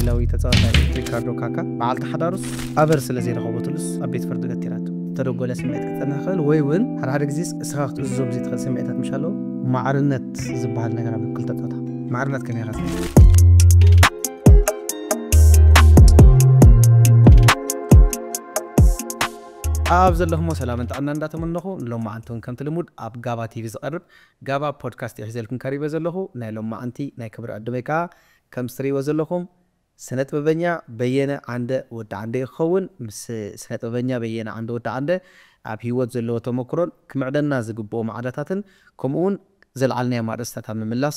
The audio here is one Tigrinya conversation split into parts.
ላዊ ተጻዋታይ ሪካርዶ ካካ በዓልቲ ሓዳሩስ ኣበር ስለ ዘይረኸበትሉስ ኣብ ቤት ፍርዲ ገቲራቶ። ዝተደጎለ ስምዒት ክጸንሕ ይኽእል ወይ እውን ሓደ ሓደ ግዜስ እስኻ ክትእዝዞም ዘይትኽእል ስምዒታት ምሽ ኣለዉ። ማዕርነት ዝበሃል ነገር ኣብ ክልተ ጾታ። ማዕርነት ከመይ ኢኻ ትሪኦ? ኣብ ዘለኹሞ ሰላምን ጥዕና እንዳተመነኹ ንሎማዓንቲ እውን ከምቲ ልሙድ ኣብ ጋባ ቲቪ ዝቐርብ ጋባ ፖድካስት እየ ሒዘልኩም ቀሪበ ዘለኹ። ናይ ሎማዓንቲ ናይ ክብሪ ዕድመይ ከኣ ከምዚ ትርእይዎ ዘለኹም ስነ ጥበበኛ በየነ ዓንደ ወዲ ዓንደ ክኸውን። ምስ ስነ ጥበበኛ በየነ ዓንደ ወዲ ዓንደ ኣብ ህይወት ዘለዎ ተመክሮን ክምዕደና ዝግብኦ ማዕዳታትን ከምኡ እውን ዘልዓልናዮም ኣርእስታት ኣብ ምምላስ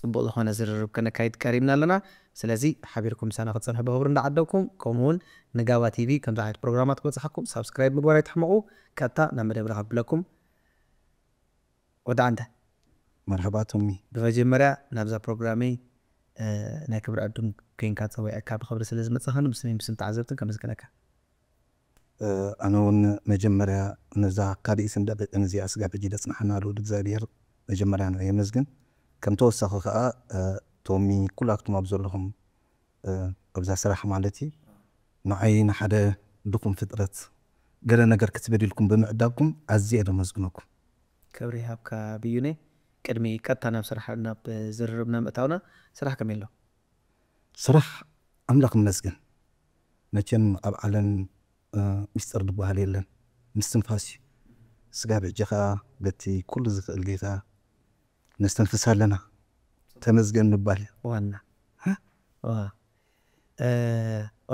ጽቡቕ ዝኾነ ዝርርብ ከነካይድ ቀሪብና ኣለና። ስለዚ ሓቢርኩም ምሳና ክትጸንሑ ብኽብሪ እንዳዓደግኩም ከምኡ እውን ንጋባ ቲቪ ከምዚ ዓይነት ፕሮግራማት ክበጽሓኩም ሳብስክራይብ ምግባር ኣይትሕመቑ። ቀጥታ ናብ መደብና ከብለኩም። ወዲ ዓንደ መርሓባ ቶሚ። ብመጀመርያ ናብዛ ፕሮግራመይ ናይ ክብሪ ዕዱም ኮይንካ ጸዊዐካ ብኽብሪ ስለ ዝመጻኻኒ ብስመይን ብስም ተዓዘብትን ከመስግነካ። ኣነ እውን መጀመርያ ነዛ ካልእ ስንዳበጥን እዚኣ ስጋብ ሕጂ ደጽናሓና ልኡል እግዚኣብሔር መጀመርያ ንዓ የመስግን። ከም ተወሳኺ ከዓ ቶሚ ኩላትኩም ኣብ ዘለኹም ኣብዛ ስራሕ ማለት እዩ ንዓይ ንሓደ ድኹም ፍጥረት ገለ ነገር ክትብል ኢልኩም ብምዕዳግኩም ኣዝየ ደመስግነኩም። ክብሪ ሃብካ ብዩኔ። ቅድሚ ቀጥታ ናብ ስራሕ ናብ ዝርርብና ምእታውና ስራሕ ከመይ ኣሎ? ስራሕ ኣምላኽ ይመስገን። መቸም ኣብ ዓለም ሚስጥር ዝበሃል የለን፣ ምስትንፋስ እዩ። ስጋብ ሕጂ ኸዓ በቲ ኩሉ ዝኽእል ጌታ ነስተንፍስ ኣለና። ተመስገን ምባል እዩ። ዋና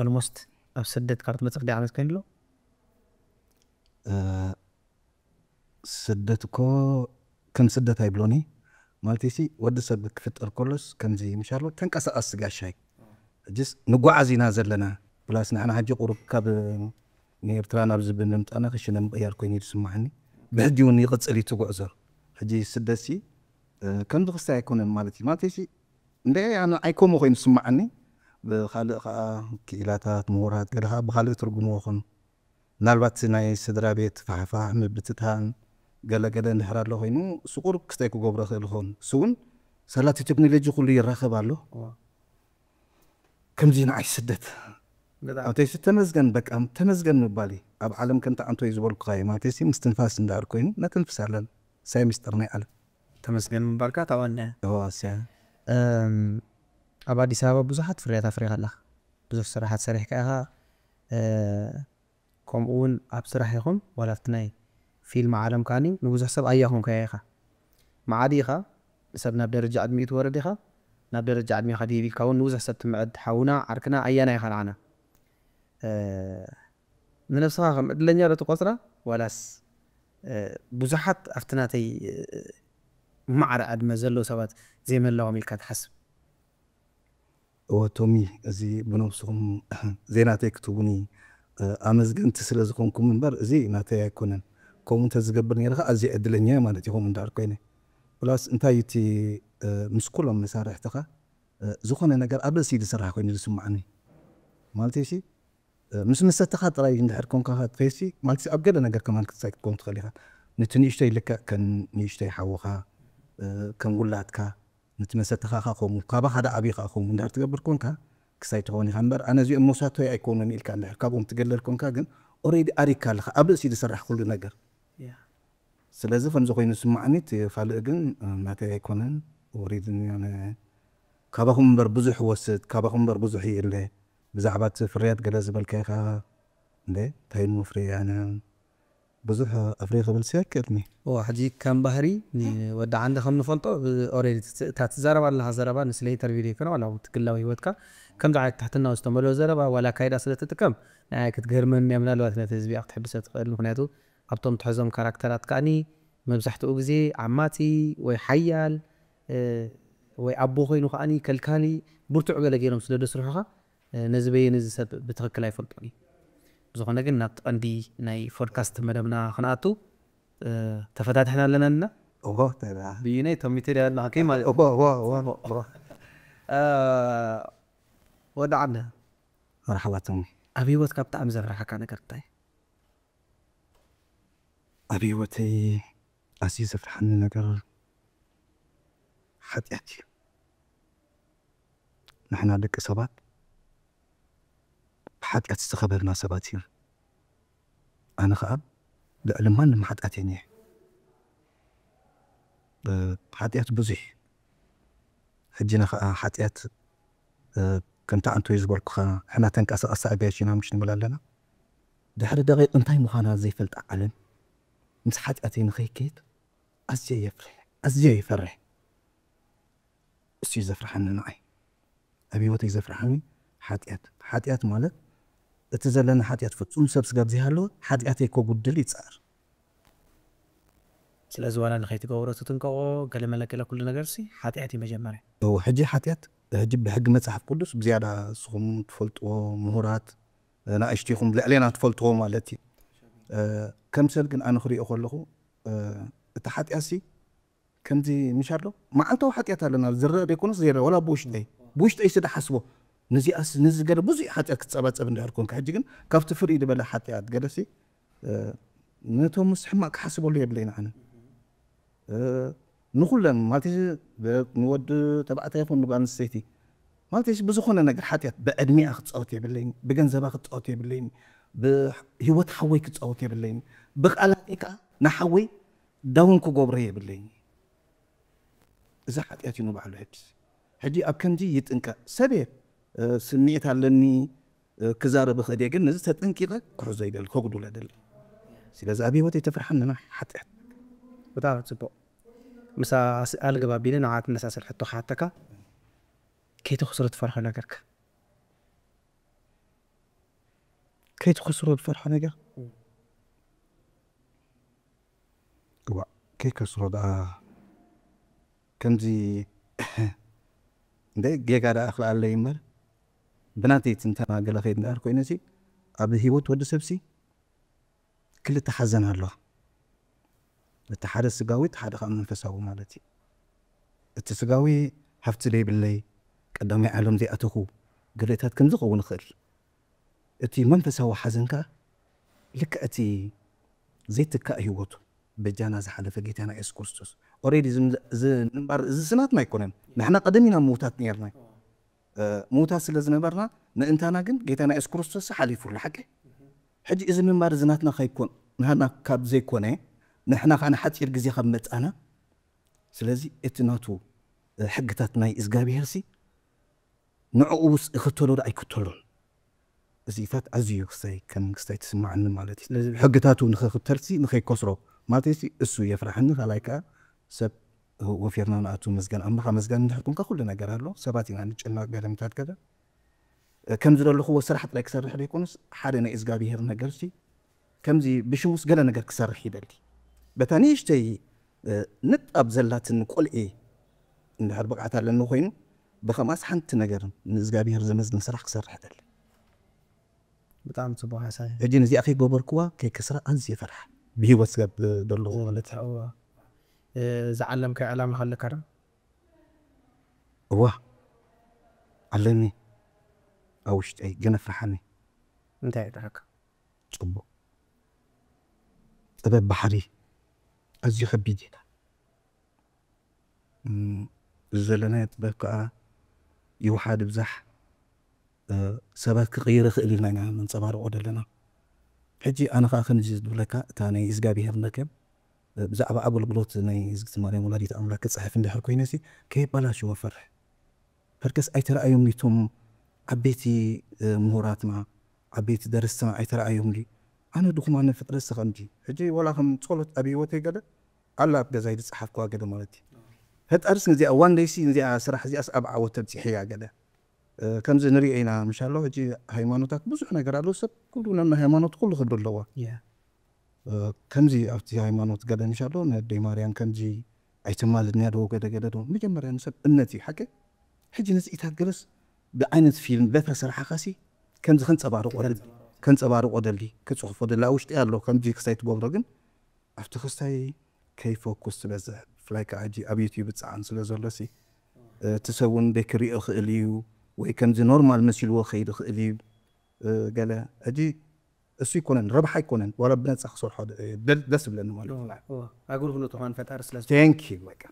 ኦልሞስት ኣብ ስደት ካብ ትመፅእ ክንደይ ዓመት ኮይኑ ኣሎ? ስደት እኮ ከም ስደት ኣይብሎን እዩ ማለት ሲ ወዲ ሰብ ክፍጠር ከሎስ ከምዚ ምሻሎ ተንቀሳቐስ ስጋሻይ ሕጅስ ንጓዓዝ ኢና ዘለና። ፕላስ ንሕና ሕጂ ቁሩብ ካብ ንኤርትራ ናብዚ ብምምጣና ክሽነ ምቕያር ኮይኑ እዩ ዝስማዓኒ። ብሕጂ እውን ይቕፅል እዩ እቲ ጉዕዞ። ሕጂ ስደት ሲ ከምዚ ክስታይ ኣይኮነን ማለት እዩ ማለት ሲ እንደ ኣነ ኣይኮሞ ኮይኑ ዝስማዓኒ። ብካልእ ከዓ ክኢላታት ምሁራት ገለ ከዓ ብካልእ ትርጉምዎ ኾኑ ምናልባት ናይ ስድራ ቤት ፋሕፋሕ ምብትታን ገለገለ እንድሕር ኣሎ ኮይኑ እሱ ቁሩብ ክስታይ ክገብሮ ይኽእል ይኸውን። እሱ እውን ሳላ እቲ ቴክኖሎጂ ኩሉ ይራኸብ ኣሎ። ከምዚ ንዓይ ስደት ኣብተይሲ ተመስገን በቃ ተመስገን ምባል እዩ። ኣብ ዓለም ከምቲ ዓንቶ እዩ ዝበልኩኻ እዩ ማለተይሲ ምስትንፋስ እንዳር ኮይኑ ነተንፍስ ኣለና። ሳይ ምስጢር ናይ ዓለም ተመስገን ምባልካ ታዋና ተዋስያ ኣብ ኣዲስ ኣበባ ብዙሓት ፍርያት ኣፍሪኻ ኣለኻ። ብዙሕ ስራሓት ሰሪሕካ ኢኻ። ከምኡ እውን ኣብ ስራሕ ይኹን ዋላ ኣብቲ ናይ ፊልም ዓለም ከዓኒ ንብዙሕ ሰብ ኣያ ኮንካዮ ኢኻ። መዓዲ ኢኻ ንሰብ ናብ ደረጃ ዕድሚኡ ትወርድ ኢኻ። ናብ ደረጃ ዕድሜኻ ድሂብ ኢልካ እውን ንብዙሕ ሰብ ትምዕድ። ሓውና ዓርክና ኣያና ኢኻ ንዓና። ንነብስኻ ከም ዕድለኛ ዶ ትቆጽራ ዋላስ ብዙሓት ኣብቲ ናተይ ማዕረ ዕድመ ዘለዉ ሰባት ዘይመለዎም ኢልካ ትሓስብ? እወ ቶሚ፣ እዚ ብነብስኹም ዜናተይ ክትቡኒ ኣመስገንቲ ስለ ዝኾንኩም እምበር እዚ ናተይ ኣይኮነን። ከምኡ እንተዝገብር ነይረ ኸዓ ኣዝየ ዕድለኛ እየ ማለት እዩ። ከምኡ እንዳር ኮይነ ፕላስ እንታይ እዩ እቲ ምስ ኩሎም መሳርሕትኻ ዝኾነ ነገር ኣብ ርእሲ ዝስራሕ ኮይኑ ዝስምዓኒ ማለት እዩ። ምስ መሰተኻ ጥራይ እንድሕር ኮንካ ትኸይሲ ማለት ኣብ ገለ ነገር ከማን ክትሳይ ክትከውን ትኽእል ኢኻ። ነቲ ንእሽተይ ልክዕ ከም ንእሽተይ ሓውኻ ከም ውላድካ ነቲ መሰተኻ ኸዓ ከምኡ ካባኻ ዳ ዓብኻ ከምኡ እንድሕር ትገብር ኮንካ ክሳይ ትኸውን ኢኻ እምበር ኣነ እዚኦም መውሳቶይ ኣይኮኑን ኢልካ እንድሕር ካብኦም ትገለል ኮንካ ግን ኦሬዲ ኣሪካ ኣለኻ ኣብ ርእሲ ዝስራሕ ኩሉ ነገር። ስለዚ ከምዚ ኮይኑ ዝስማዓኒ እቲ ካልእ ግን ናተይ ኣይኮነን። ወሪድኒ ኣነ ካባኹም እምበር ብዙሕ ወስድ ካባኹም እምበር ብዙሕ ይእለ ብዛዕባ እቲ ፍርያት ገለ ዝበልካ ኢኻ እንደ እንታይ እሞ ፍርየ ኣነ ብዙሕ ኣፍርየ ክብል ሲ ኣይክእልኒ። እዋ ሕጂ ከም ባህሪ ንወዲ ዓንደ ከም ንፈልጦ ኦሬዲ እታ ትዛረብ ኣለኻ ዘረባ ንስለ ኢንተርቪው ዘይኮነ ዋላ እውን እቲ ግላዊ ህይወትካ ከምዚ ዓይነት ትሕትና ዝተመልኦ ዘረባ ዋላ ኣካይዳ ስለ ትጥቀም ንዓይ ክትገርመኒ እያ። ምናልባት ነቲ ህዝቢ እያ ክትሕድሰ ትኽእል ምክንያቱ ኣብቶም ትሕዞም ካራክተራት ከኣኒ መብዛሕትኡ ግዜ ዓማጺ ወይ ሓያል ወይ ኣቦ ኮይኑ ከኣኒ ከልካሊ ብርቱዕ ገለ ገይሮም ስለ ደስርሑኻ ነዚ በየነ እዚ ሰብ ብትኽክል ኣይፈልጦን እዩ። ብዝኾነ ግን ናብቲ ቀንዲ ናይ ፖድካስት መደብና ክንኣቱ ተፈታቲሕና ኣለና ንና ኦሆ ተራ ብይነይ ተሚተ ዲያ ኣለኻ ከይ ማለት ኦሆ ኦሆ ኦሆ ኦሆ ወዲ ዓንደ መርሓባቶም ኣብ ህይወትካ ብጣዕሚ ዘፍርሓካ ነገር እንታይ ኣብ ህይወተይ ኣዝዩ ዘፍርሓኒ ነገር ሓጢኣት እዩ። ንሕና ደቂ ሰባት ብሓጢኣት ዝተኸበርና ሰባት ኢና። ኣነ ኸኣ ልዕሊ ማንም ሓጢኣት እየ ነይረ። እ፣ ሓጢኣት ብዙሕ እዩ። ሕጂ ንኸኣ ሓጢኣት፣ እ፣ ከምቲ ኣንቶይ ዝበልኩኻ ንሕና ተንቀሳቐስቲ ኣጋይሽ ኢና ምሽ ንብል ኣለና። ድሕሪ ደቂቕ እንታይ ምዃና ዘይፈልጣ ዓለም ምስ ሓጢኣተይ ንኸይከይድ ኣዝየ የፍርሕ፣ ኣዝየ ይፈርሕ። እሱ እዩ ዘፍርሓኒ ንዓይ። ኣብ ህይወተይ ዘፍርሓኒ ሓጢኣት። ሓጢኣት ማለት እቲ ዘለና ሓጢኣት ፍጹም ሰብ ስጋ ዘይሃለወ ሓጢኣተይ ከጉድል ይጽዕር። ስለዚ ዋላ ንኸይትገብሮ ትጥንቀቆ ገለ መለ ገለ ኩሉ ነገር ሲ ሓጢኣት እዩ መጀመርያ። እወ፣ ሕጂ ሓጢኣት፣ ሕጂ ብሕጊ መጽሓፍ ቅዱስ ብዝያዳ ንስኹም ትፈልጥዎ ምሁራት፣ ንኣሽቱ ኢኹም ልዕሌና ትፈልጥዎ ማለት እዩ። እ፣ ከም ሰብ ግን ኣነ ክሪኦ ከለኹ፣ እ፣ እቲ ሓጢኣት ሲ ከምዚ ምሽ ኣሎ መዓልታዊ ሓጢኣት ኣለና ዝረአ ዘይኮነስ ዘይረአ ዋላ ብውሽጠይ ብውሽጠይ ስደ ሓስቦ ነዚኣስ ነዚ ገለ ብዙሕ ሓጢኣት ክጸባጸብ እንድሕር ኮንካ ሕጂ ግን ካብቲ ፍርይ ዝበለ ሓጢኣት ገለሲ እ፣ ነቶም ምስ ሕማቅ ክሓስበሉ የብለይን ኣነ። እ፣ ንኹለን ማለት ንወዲ ተባዕታይ ይኹን ንጓል ኣንስተይቲ ማለት ብዝኾነ ነገር ሓጢኣት ብዕድሚኣ ክጻወት የብለይን፣ ብገንዘባ ክጻወት የብለይን፣ ብህይወት ሓወይ ክጻወት የብለይን፣ ብቃላተይ ከዓ ንሓወይ ዳውን ክገብሮ የብለይን። እዚ ሓጢኣት እዩ ንባዕሉ። ሕጂ ሕጂ ኣብ ከምዚ ይጥንቀ ሰብየ እ፣ ስምዒት ኣለኒ እ፣ ክዛረብ እኽእል እየ፣ ግን ነዚ ተጠንቂቐ ክሕዞ ይደሊ፣ ከጉድሎ ይደሊ። ስለዚ ኣብ ህይወት የተፍርሓን ንና ሓጢኣት። ብጣዕሚ ጽቡቕ። ምሳ ኣልግብ ኣቢለ ንዓ ትመሳሰል ሕቶ ክሓተካ፣ ከይትኽስሮ ትፈርሖ ነገርካ? ከይትኽስሮ ዝፈርሖ ነገር እዋ ከይከስሮ ደኣ ከምዚ እንደ ጌጋ ደኣ ክልኣለይ እምበር ብናተይ ትንተና ገለ ከይድ እንዳር ኮይነ ሲ ኣብ ህይወት ወዲ ሰብሲ ክልተ ሓዘን ኣለዋ። እቲ ሓደ ስጋዊ፣ እቲ ሓደ ከዓ መንፈሳዊ ማለት እዩ። እቲ ስጋዊ ሃፍቲ ዘይብለይ ቀዳማይ ዓለም ዘይኣተኹ ገለታት ከም ዝኸውን ይኽእል። እቲ መንፈሳዊ ሓዘን ከዓ ልክዕ እቲ ዘይትካእ ህይወቱ በጃና ዝሓለፈ ጌታና የሱስ ክርስቶስ ኦሬዲ እዚ ምንባር እዚ ስናትና ኣይኮነን። ንሕና ቀደም ኢና ምውታት ነርና። ምውታት ስለ ዝነበርና ምእንታና ግን ጌታና የሱስ ክርስቶስ ሓሊፉሉ ሓቂ። ሕጂ እዚ ምንባር እዚ ናትና ከይኮን ናትና ካብ ዘይኮነ ንሕና ከዓ ንሓፂር ግዜ ካብ መፃና ስለዚ እቲ ናቱ ሕግታት ናይ እግዚኣብሄር ሲ ንዕኡ ውስ ይኽተሎ ዶ ኣይክተሎን እዚታት ኣዝዩ ክስታይ ከም ክስታይ ትስማዓኒ ማለት እዩ። ሕግታቱ ንኽኽተልሲ ንኸይከስሮ ማለት እሱ የፍራሕኒ። ካልኣይ ከዓ ሰብ ወፊርና ንኣቱ መስገን ኣምላኽ ኣመስጋኒ እንድሕር ኩንካ ኩሉ ነገር ኣሎ። ሰባት ኢና ንጨነቕ ገለ ምታት ገለ ከም ዝደለኽዎ ስራሕ ጥራይ ክሰርሕ ዘይኮነስ ሓደ ናይ እግዚኣብሄር ነገርሲ ከምዚ ብሽሙስ ገለ ነገር ክሰርሕ ይደሊ። በታ ንእሽተይ ንጣብ ዘላትን ቆልዒ እንድሕር ብቕዓት ኣለኒ ኮይኑ ብኸምኣስ ሓንቲ ነገር ንእግዚኣብሄር ዘመስግን ስራሕ ክሰርሕ ደሊ። ብጣዕሚ ጽቡቕ ሓሳብ። ሕጂ ነዚኣ ከይገበርክዋ ከይከስራ ኣዝየ ፈርሓ ብህይወት ስጋብ ደለኹ ማለት እዩ። ዝዓለምካ ዕላማ ከለካ ዶ? እዋ ኣለኒ ኣብ ውሽጠይ ግን ኣፍርሓኒ። እንታይ ይጥረካ? ጽቡቕ ጥበብ ባሕሪ ኣዝዩ ከቢድ እዩ። እም፣ እዚ ዘለናዮ ጥበብ ከዓ ይውሓድ ይብዛሕ፣ እ፣ ሰባት ክቕይር ይኽእል ኢልና ኢና ነንጸባርቆ ዘለና። ሕጂ ኣነ ከዓ ከምዚ ዝብለካ እታ ናይ እግዚኣብሄር መርገም፣ እ፣ ብዛዕባ ኣገልግሎት ናይ እግዝእቲ ማርያም ወላዲት ኣምላክ ክጽሕፍ እንድሕር ኮይነ ሲ ከየባላሽዎ ፈርሕ። ፈርከስ ኣይተረኣዮም ኒቶም ዓበይቲ፣ እ፣ ምሁራትና ዓበይቲ ደረስትና ኣይተረኣዮም ድዩ? ኣነ ድኹም ኣነ ፍጥረት ስኸ እንዲ ሕጂ ወላ ከም ጸሎት ኣብ ህይወተይ ገለ ኣላ ኣብ ገዛይ ዝጸሓፍኩዋ ገለ ማለት እዩ። ፈጣርስ ነዚኣ ዋን ደይሲ ነዚኣ ስራሕ እዚኣስ ኣብ ዓወት ተብጺሐያ ገለ። እ፣ ከምዚ ንሪኦ ኢና ምሻሎ ሕጂ ሃይማኖታት ብዙሕ ነገር ኣሎ። ሰብ ኩሉ ነና ሃይማኖት ኩሉ ክብሉ ኣለዋ። እ፣ ከምዚ ኣብቲ ሃይማኖት ገለ ምሻሎ ነደይ ማርያም ከምዚ ኣይተማልድንያ ዶ ገለ ገለ ዶ መጀመርያ ንሰብ እምነት እዩ ሓቂ። ሕጂ ነዚ ኢታት ገለስ ብዓይነት ፊልም በታ ስራሕኻሲ ከምዚ ከንጸባርቆ ደሊ ከንጸባርቆ ደሊ ክጽሕፎ ደሊ ኣብ ውሽጢ ኣሎ ከምዚ ክሳይ ትገብሮ ግን ኣብቲ ክስታይ ከይፎኩስ ትበዝሕ ብፍላይ ከዓ ሕጂ ኣብ ዩትዩብ ፃዓን ስለ ዘሎ ሲ እቲ ሰብ እውን ደይ ክሪኦ ክእል እዩ ወይ ከምዚ ኖርማል መሲልዎ ከይድ ክእል እዩ። እ፣ ገለ ሕጂ እሱ ይኮነን ረብሓ ይኮነን ዋላ ብነፃ ክሰርሖ ደ- ደል- ደስ ብለኒ ማለት እዩ። ኣገልግሎት ኳን ፈጣሪ ስለ ቴንክ ዩ በቃ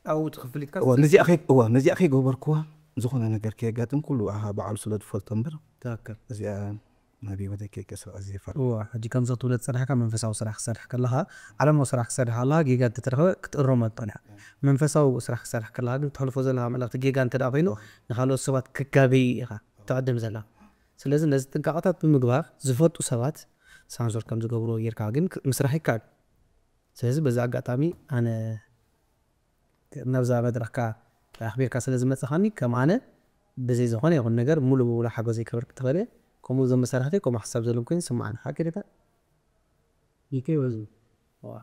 ኣብኡ ትኽፍሊትካ እዋ ነዚኣ ከይ- እዋ ነዚኣ ከይገበርክዋ ዝኾነ ነገር ከየጋጥም ኩሉ ኣኻ ባዕሉ ስለ ዝፈልጦ እምበር፣ ትክክል። እዚኣ ናብ ህይወተይ ከይቀስራ እየ ፈር እዋ፣ ሕጂ ከምዚ ክትብለ ዝጸናሕካ መንፈሳዊ ስራሕ ክሰርሕ ከለኻ፣ ዓለማዊ ስራሕ ክሰርሕ ከለኻ ጌጋ እንተተረኸበ ክትእረሞ ትኽእል ኢኻ። መንፈሳዊ ስራሕ ክሰርሕ ከለኻ ግን ትሕልፎ ዘለኻ መልእኽቲ ጌጋ እንተ ደኣ ኮይኑ፣ ንኻልኦት ሰባት ክጋበዩ ኢኻ ትዕድም ዘላ። ስለዚ ነዚ ጥንቃቐታት ብምግባር ዝፈልጡ ሰባት ሳንሱር ከም ዝገብርዎ ጌርካ ግን ክ- ምስራሕ ይከኣል። ስለዚ በዚ ኣጋጣሚ ኣነ ናብዛ መድረኽካ ኣኽቢርካ ስለ ዝመጻኻኒ ከም ኣነ ብዘይ ዝኾነ ይኹን ነገር ሙሉ ብሙሉ ሓገዘይ ክህበልክ ትኽእል እየ። ከምኡ እዞም መሳርሕተይ ከምኡ ሓሳብ ዘለዎም ኮይኑ ይስምዓኒ። ሓቂ ዲካ? ይከይወዙ ዋ።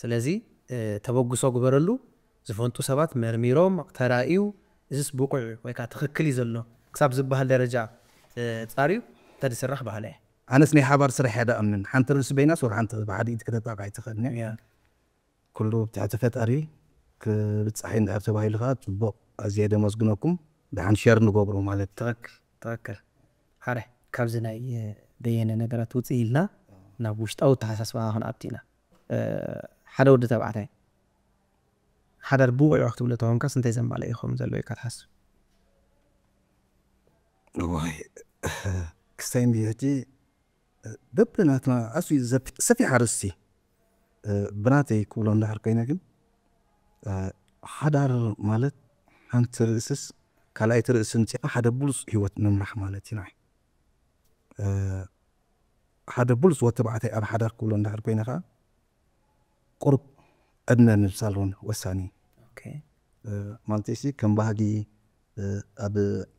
ስለዚ እ፣ ተበግሶ ግበረሉ። ዝፈልጡ ሰባት መርሚሮም ተራእዩ እዚስ ብቑዕ ወይ ከዓ ትኽክል እዩ ዘሎ ክሳብ ዝበሃል ደረጃ እ፣ ጻርዩ እንተዝስራሕ ባህለ እየ። ኣነስ ናይ ሓባር ስራሕ እያ ደኣምን። ሓንቲ ርእሲ በይና ሶር ሓንቲ ብሓደ ኢድ ከተጣቕ ኣይትኽእልን እያ። እያ። ኩሉ ብትሕቲ ፈጣሪ ክብጻሕ እንድሕር ተባሂሉ ከዓ ጽቡቕ። ኣዝየ ደመስግነኩም። ደሓን ሸር ንገብሮ ማለት ትኽክል ትኽክል። ሓደ ካብዚ ናይ እ፣ በየነ ነገራት ውፅእ ኢልና ናብ ውሽጣዊ ተሓሳስባ ክንኣቱ ኢና። እ፣ ሓደ ወዲ ተባዕታይ ሓዳር ብቑዕ ክትብሎ ተኾንካስ እንታይ ዘማልእ ይኸውን ዘሎ ኢልካ ትሓስብ? ወይ ክስታይ እንዲ ሕጂ በብናትና ኣዝዩ ዘፍ- ሰፊሕ ኣርእስቲ እ፣ ብናተይ ክብሎ እንዳሕር ኮይነ ግን እ፣ ሓዳር ማለት ሓንቲ ርእስስ ካልኣይቲ ርእሲ ምፂኻ ሓደ ብሉፅ ህይወት ምምራሕ ማለት ኢና። እ፣ ሓደ ብሉፅ ወዲ ተባዕታይ ኣብ ሓዳር ክብሎ እንዳሕር ኮይነ ከዓ ቁሩብ ዕድመ ምብሳል እውን ወሳኒ እዩ። ኦኬ። እ፣ ማለት ሲ ከም ባህጊ እ፣ ኣብ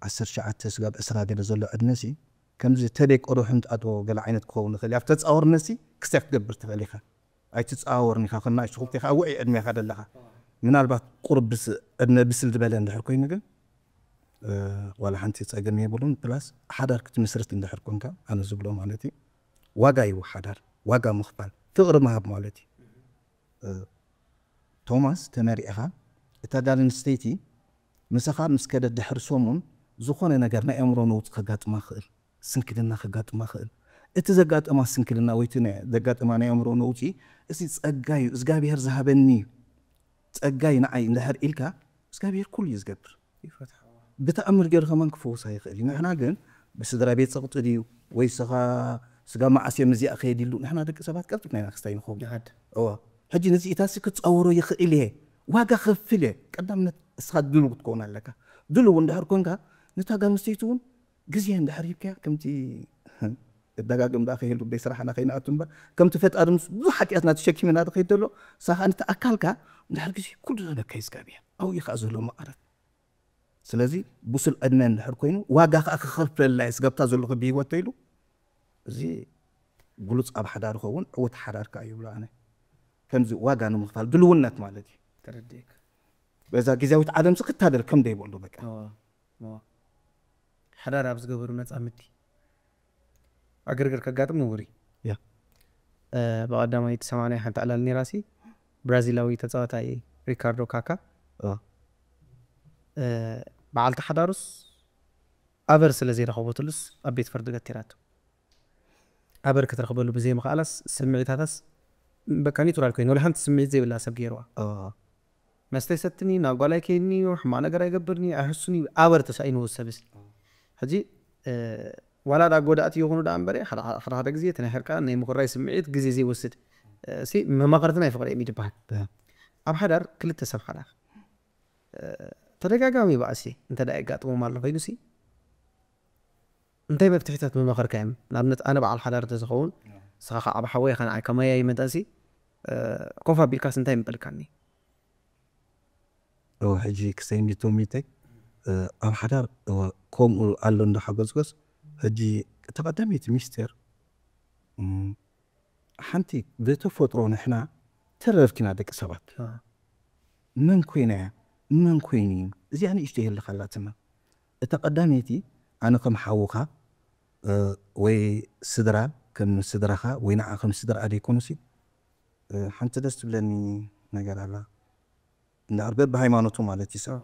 ዓሰርተ ትሽዓተ ስጋብ ዕስራ ገለ ዘሎ ዕድመ ሲ ከምዚ ተደይ ቆርሑ ምጣጦ ገለ ዓይነት ክኸውን ይኽእል እዩ። ኣብ ተፃወርነት ሲ ክስታይ ክትገብር ትኽእል ኢኻ። ኣይትፃወርን ኢኻ ከም ንእሽቶ ክልቴኻ ኣብ ውዑይ ዕድሜኻ ዘለኻ። ምናልባት ቁሩብ ብስ ዕድመ ብስል ዝበለ እንድሕር ኮይኑ ግን እ፣ ዋላ ሓንቲ ፀገም የብሉን። ፕላስ ሓዳር ክትምስርት እንድሕር ኮንካ ኣነ ዝብሎ ማለት እዩ ዋጋ እዩ ሓዳር ዋጋ ምኽፋል ፍቕሪ ምሃብ ማለት እዩ። እ፣ ቶማስ ተመሪዕኻ እታ ጓል ኣንስተይቲ ምሳኻ ምስ ከደት ድሕሪ ሰሙን ዝኾነ ነገር ናይ ኣእምሮ ነውፂ ከጋጥማ ክእል፣ ስንክልና ከጋጥማ ክእል። እቲ ዘጋጠማ ስንክልና ወይ እቲ ናይ- ዘጋጠማ ናይ ኣእምሮ ነውፂ እዚ ጸጋ እዩ፣ እግዚኣብሔር ዝሃበኒ እዩ፣ ጸጋ እዩ ንዓይ እንድሕር ኢልካ እግዚኣብሔር ኩሉ እዩ ዝገብር። ይፈትሖ። ብተኣምር ገይሩ ከማን ክፈውሳ ይኽእል እዩ። ንሕና ግን ብስድራ ቤት ጸቕጢ ድዩ ወይ ስኻ ስጋ መዓስ እዮም እዚኣ ከየድ ኢሉ ንሕና ደቂ ሰባት ቀልጢፍና ኢና ክስታይ ንኸውን። ንሓድ እዋ ሕጂ ነዚ ኢታሲ ክጻወሮ ይኽእል እየ ዋጋ ከፍል እየ ቀዳምነት እስኻ ድልው ክትከውን ኣለካ። ድልው እንድሕር ኮንካ ነታ ጓል ኣንስተይቲ እውን ግዜ እንድሕር ሂብካያ ከምቲ እደጋግም ዳ ከይህሉ ደይ ስራሕና ከይንኣቱ እምበር ከምቲ ፈጣሪ ምስ ብዙሕ ሓጢኣትና ተሸኪምና ዶ ከይድ ዘሎ ሳኻ ነቲ ኣካልካ እንድሕር ግዜ ኩሉ ዘለካ ይዝጋብ እያ ኣብኡ እዩ ከዓ ዘሎ መቐረት። ስለዚ ብሱል ዕድመ እንድሕር ኮይኑ ዋጋ ከዓ ክኸፍለላ እየ ስገብታ ዘለኹ ብሂወት ተይሉ እዚ ግሉፅ ኣብ ሓዳር ይኸውን ዕውት ሓዳር ከዓ ይብሎ ኣነ ከምዚ ዋጋ ንምኽፋል ድልውነት ማለት እዩ። ተረዲእካ። በዛ ግዜያዊት ዓለም ዚ ክታደል ከም ደይበሉ በቃ እዋ፣ እዋ። ሓዳር ኣብ ዝገበሩ መጻምድቲ ዕግርግር ከጋጥም ንቡር እዩ። ያ። እ፣ ብቐዳማይ እቲ ሰማንያ ሓንቲ ዕላል ነይራሲ ብራዚላዊ ተጻዋታይ ሪካርዶ ካካ እዋ። እ፣ በዓልቲ ሓዳሩስ ኣበር ስለ ዘይረኸበትሉስ ኣብ ቤት ፍርዲ ገቲራቶ። ኣበር ክትረኽበሉ ብዘይምኽኣላስ ስምዒታታስ በቃ ኒቱራል ኮይኑ ወላ ሓንቲ ስምዒት ዘይብላ ሰብ ገይርዋ። እዋ። መስተ ይሰትኒ ናብ ጓል ኣይከይድኒ እዩ ሕማቕ ነገር ኣይገብርኒ ኣይሕሱኒ ኣበር ተሳኢንዎ ሰብስ ሕጂ እ፣ ዋላ ዳ ጎዳእቲ ይኹኑ ዳ እምበረ ሓደ ሓደ ሓደ ግዜ እቲ ናይ ሕርቃን ናይ ምኹራይ ስምዒት ግዜ ዘይወስድ እ፣ ሲ መማኸርትን ኣይፍቕሪ እዮም ይድበሃል። ያ። ኣብ ሓዳር ክልተ ሰብ ሓዳር እ፣ ተደጋጋሚ ባእሲ እንተ ደኣ የጋጥሞም ኣሎ ኮይኑ ሲ እንታይ መፍትሒታት ምመኸርካዮም? ንኣብነት ኣነ በዓል ሓዳር እንተዝኸውን ንስኻ ከዓ ዓብ ሓወይ ኢኻ ንዓይ ከማያ ይመጣሲ እ፣ ኮፍ ኣቢልካስ እንታይ ምበልካኒ? እወ፣ ሕጂ ክሰይን ቢቶ ሚተይ እ፣ ኣብ ሓዳር እወ፣ ከምኡ ኣሎ እንዶ ሓጎስጎስ። ሕጂ እቲ ቀዳመይቲ ሚስጥር እም፣ ሓንቲ ብተፈጥሮ ንሕና ተረፍኪና ደቂ ሰባት እ። መን ኮይና እያ መን ኮይኑ እዩ እዚኣ ንእሽቶ የለካ ኣላትና። እታ ቀዳመይቲ ኣነ ከም ሓውካ እ፣ ወይ ስድራ ከም ስድራኻ ወይ ንዓ ከም ስድራ ኣደይኮኑሲ እ፣ ሓንቲ ደስ ትብለኒ ነገር ኣላ። እንድሕር በብሃይማኖቱ ማለት እዩ ሰብ።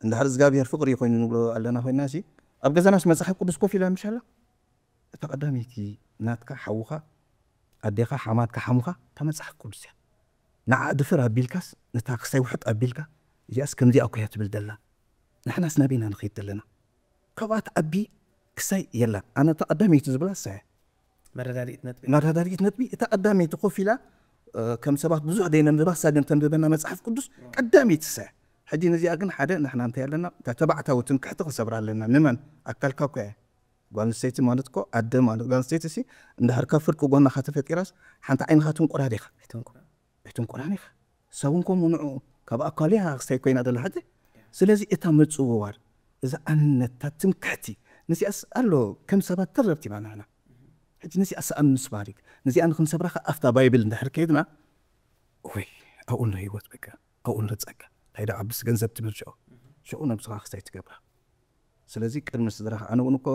እንድሕር እግዚኣብሔር ፍቕሪ ኮይኑ ንብሎ ኣለና ኮይና ሲ ኣብ ገዛናስ መፅሓፍ ቅዱስ ኮፍ ኢላ ምሻላ እታ ቀዳመይቲ ናትካ ሓውኻ ኣዴኻ ሓማትካ ሓሙኻ እታ መፅሓፍ ቅዱስ እያ። ንዓ ድፍር ኣቢልካስ ነታ ክሳይ ውሕጥ ኣቢልካ እዚኣስ ከምዚኣ እኮ እያ ትብል ደላ። ንሕናስ ናበይና ንኸይድ ዘለና? ካብኣ ትዓቢ ክሳይ የላ። ኣነ እታ ቀዳመይቲ ዝብላ እሳ እያ። መረዳድኢት ነጥቢ መረዳድኢት ነጥቢ እታ ቀዳመይቲ ኮፍ ኢላ፣ እ፣ ከም ሰባት ብዙሕ ደይነንብባ፣ እሳ ግን ተንብበና መጽሓፍ ቅዱስ ቀዳመይቲ እሳ እያ። ሕጂ ነዚኣ ግን ሓደ ንሕና እንታይ ኣለና? እታ ተባዕታዊ ትምክሕቲ ክንሰብራ ኣለና። ንመን? ኣካልካ እኮ እያ። ጓል ኣንስተይቲ ማለት እኮ ኣደ ማለት ጓል ኣንስተይቲ ሲ እንድሕር ካብ ፍርቂ ጎናኻ ተፈጢራስ ሓንቲ ዓይንኻ ትንቁራ ዲኻ? ኣይትንቁራን ኢኻ። እሳ እውን ከምኡ ንዑ ካብ ኣካሉ እያ ክስታይ ኮይና ዘላ ሕጂ። ስለዚ እታ ምጽውዋር፣ እዛ ኣንነት፣ እታ ትምክሕቲ፣ ነዚኣስ ኣሎ ከም ሰባት ተረርቲና ንሕና። ሕጂ ነዚኣስ ኣብ ምስባር እዩ። ነዚኣ ንክንሰብራ ከኣ ኣብታ ባይብል እንድሕር ከይድና፣ ወይ ኣብኡ ኣሎ ህይወት በቃ፣ ኣብኡ ኣሎ ጸጋ። እንታይ ደኣ ዓብስ ገንዘብ ትብል ሽዑ። ሽዑ ነብስኻ ክስታይ ትገብራ። ስለዚ ቅድሚ ስድራኻ፣ ኣነ እውን እኮ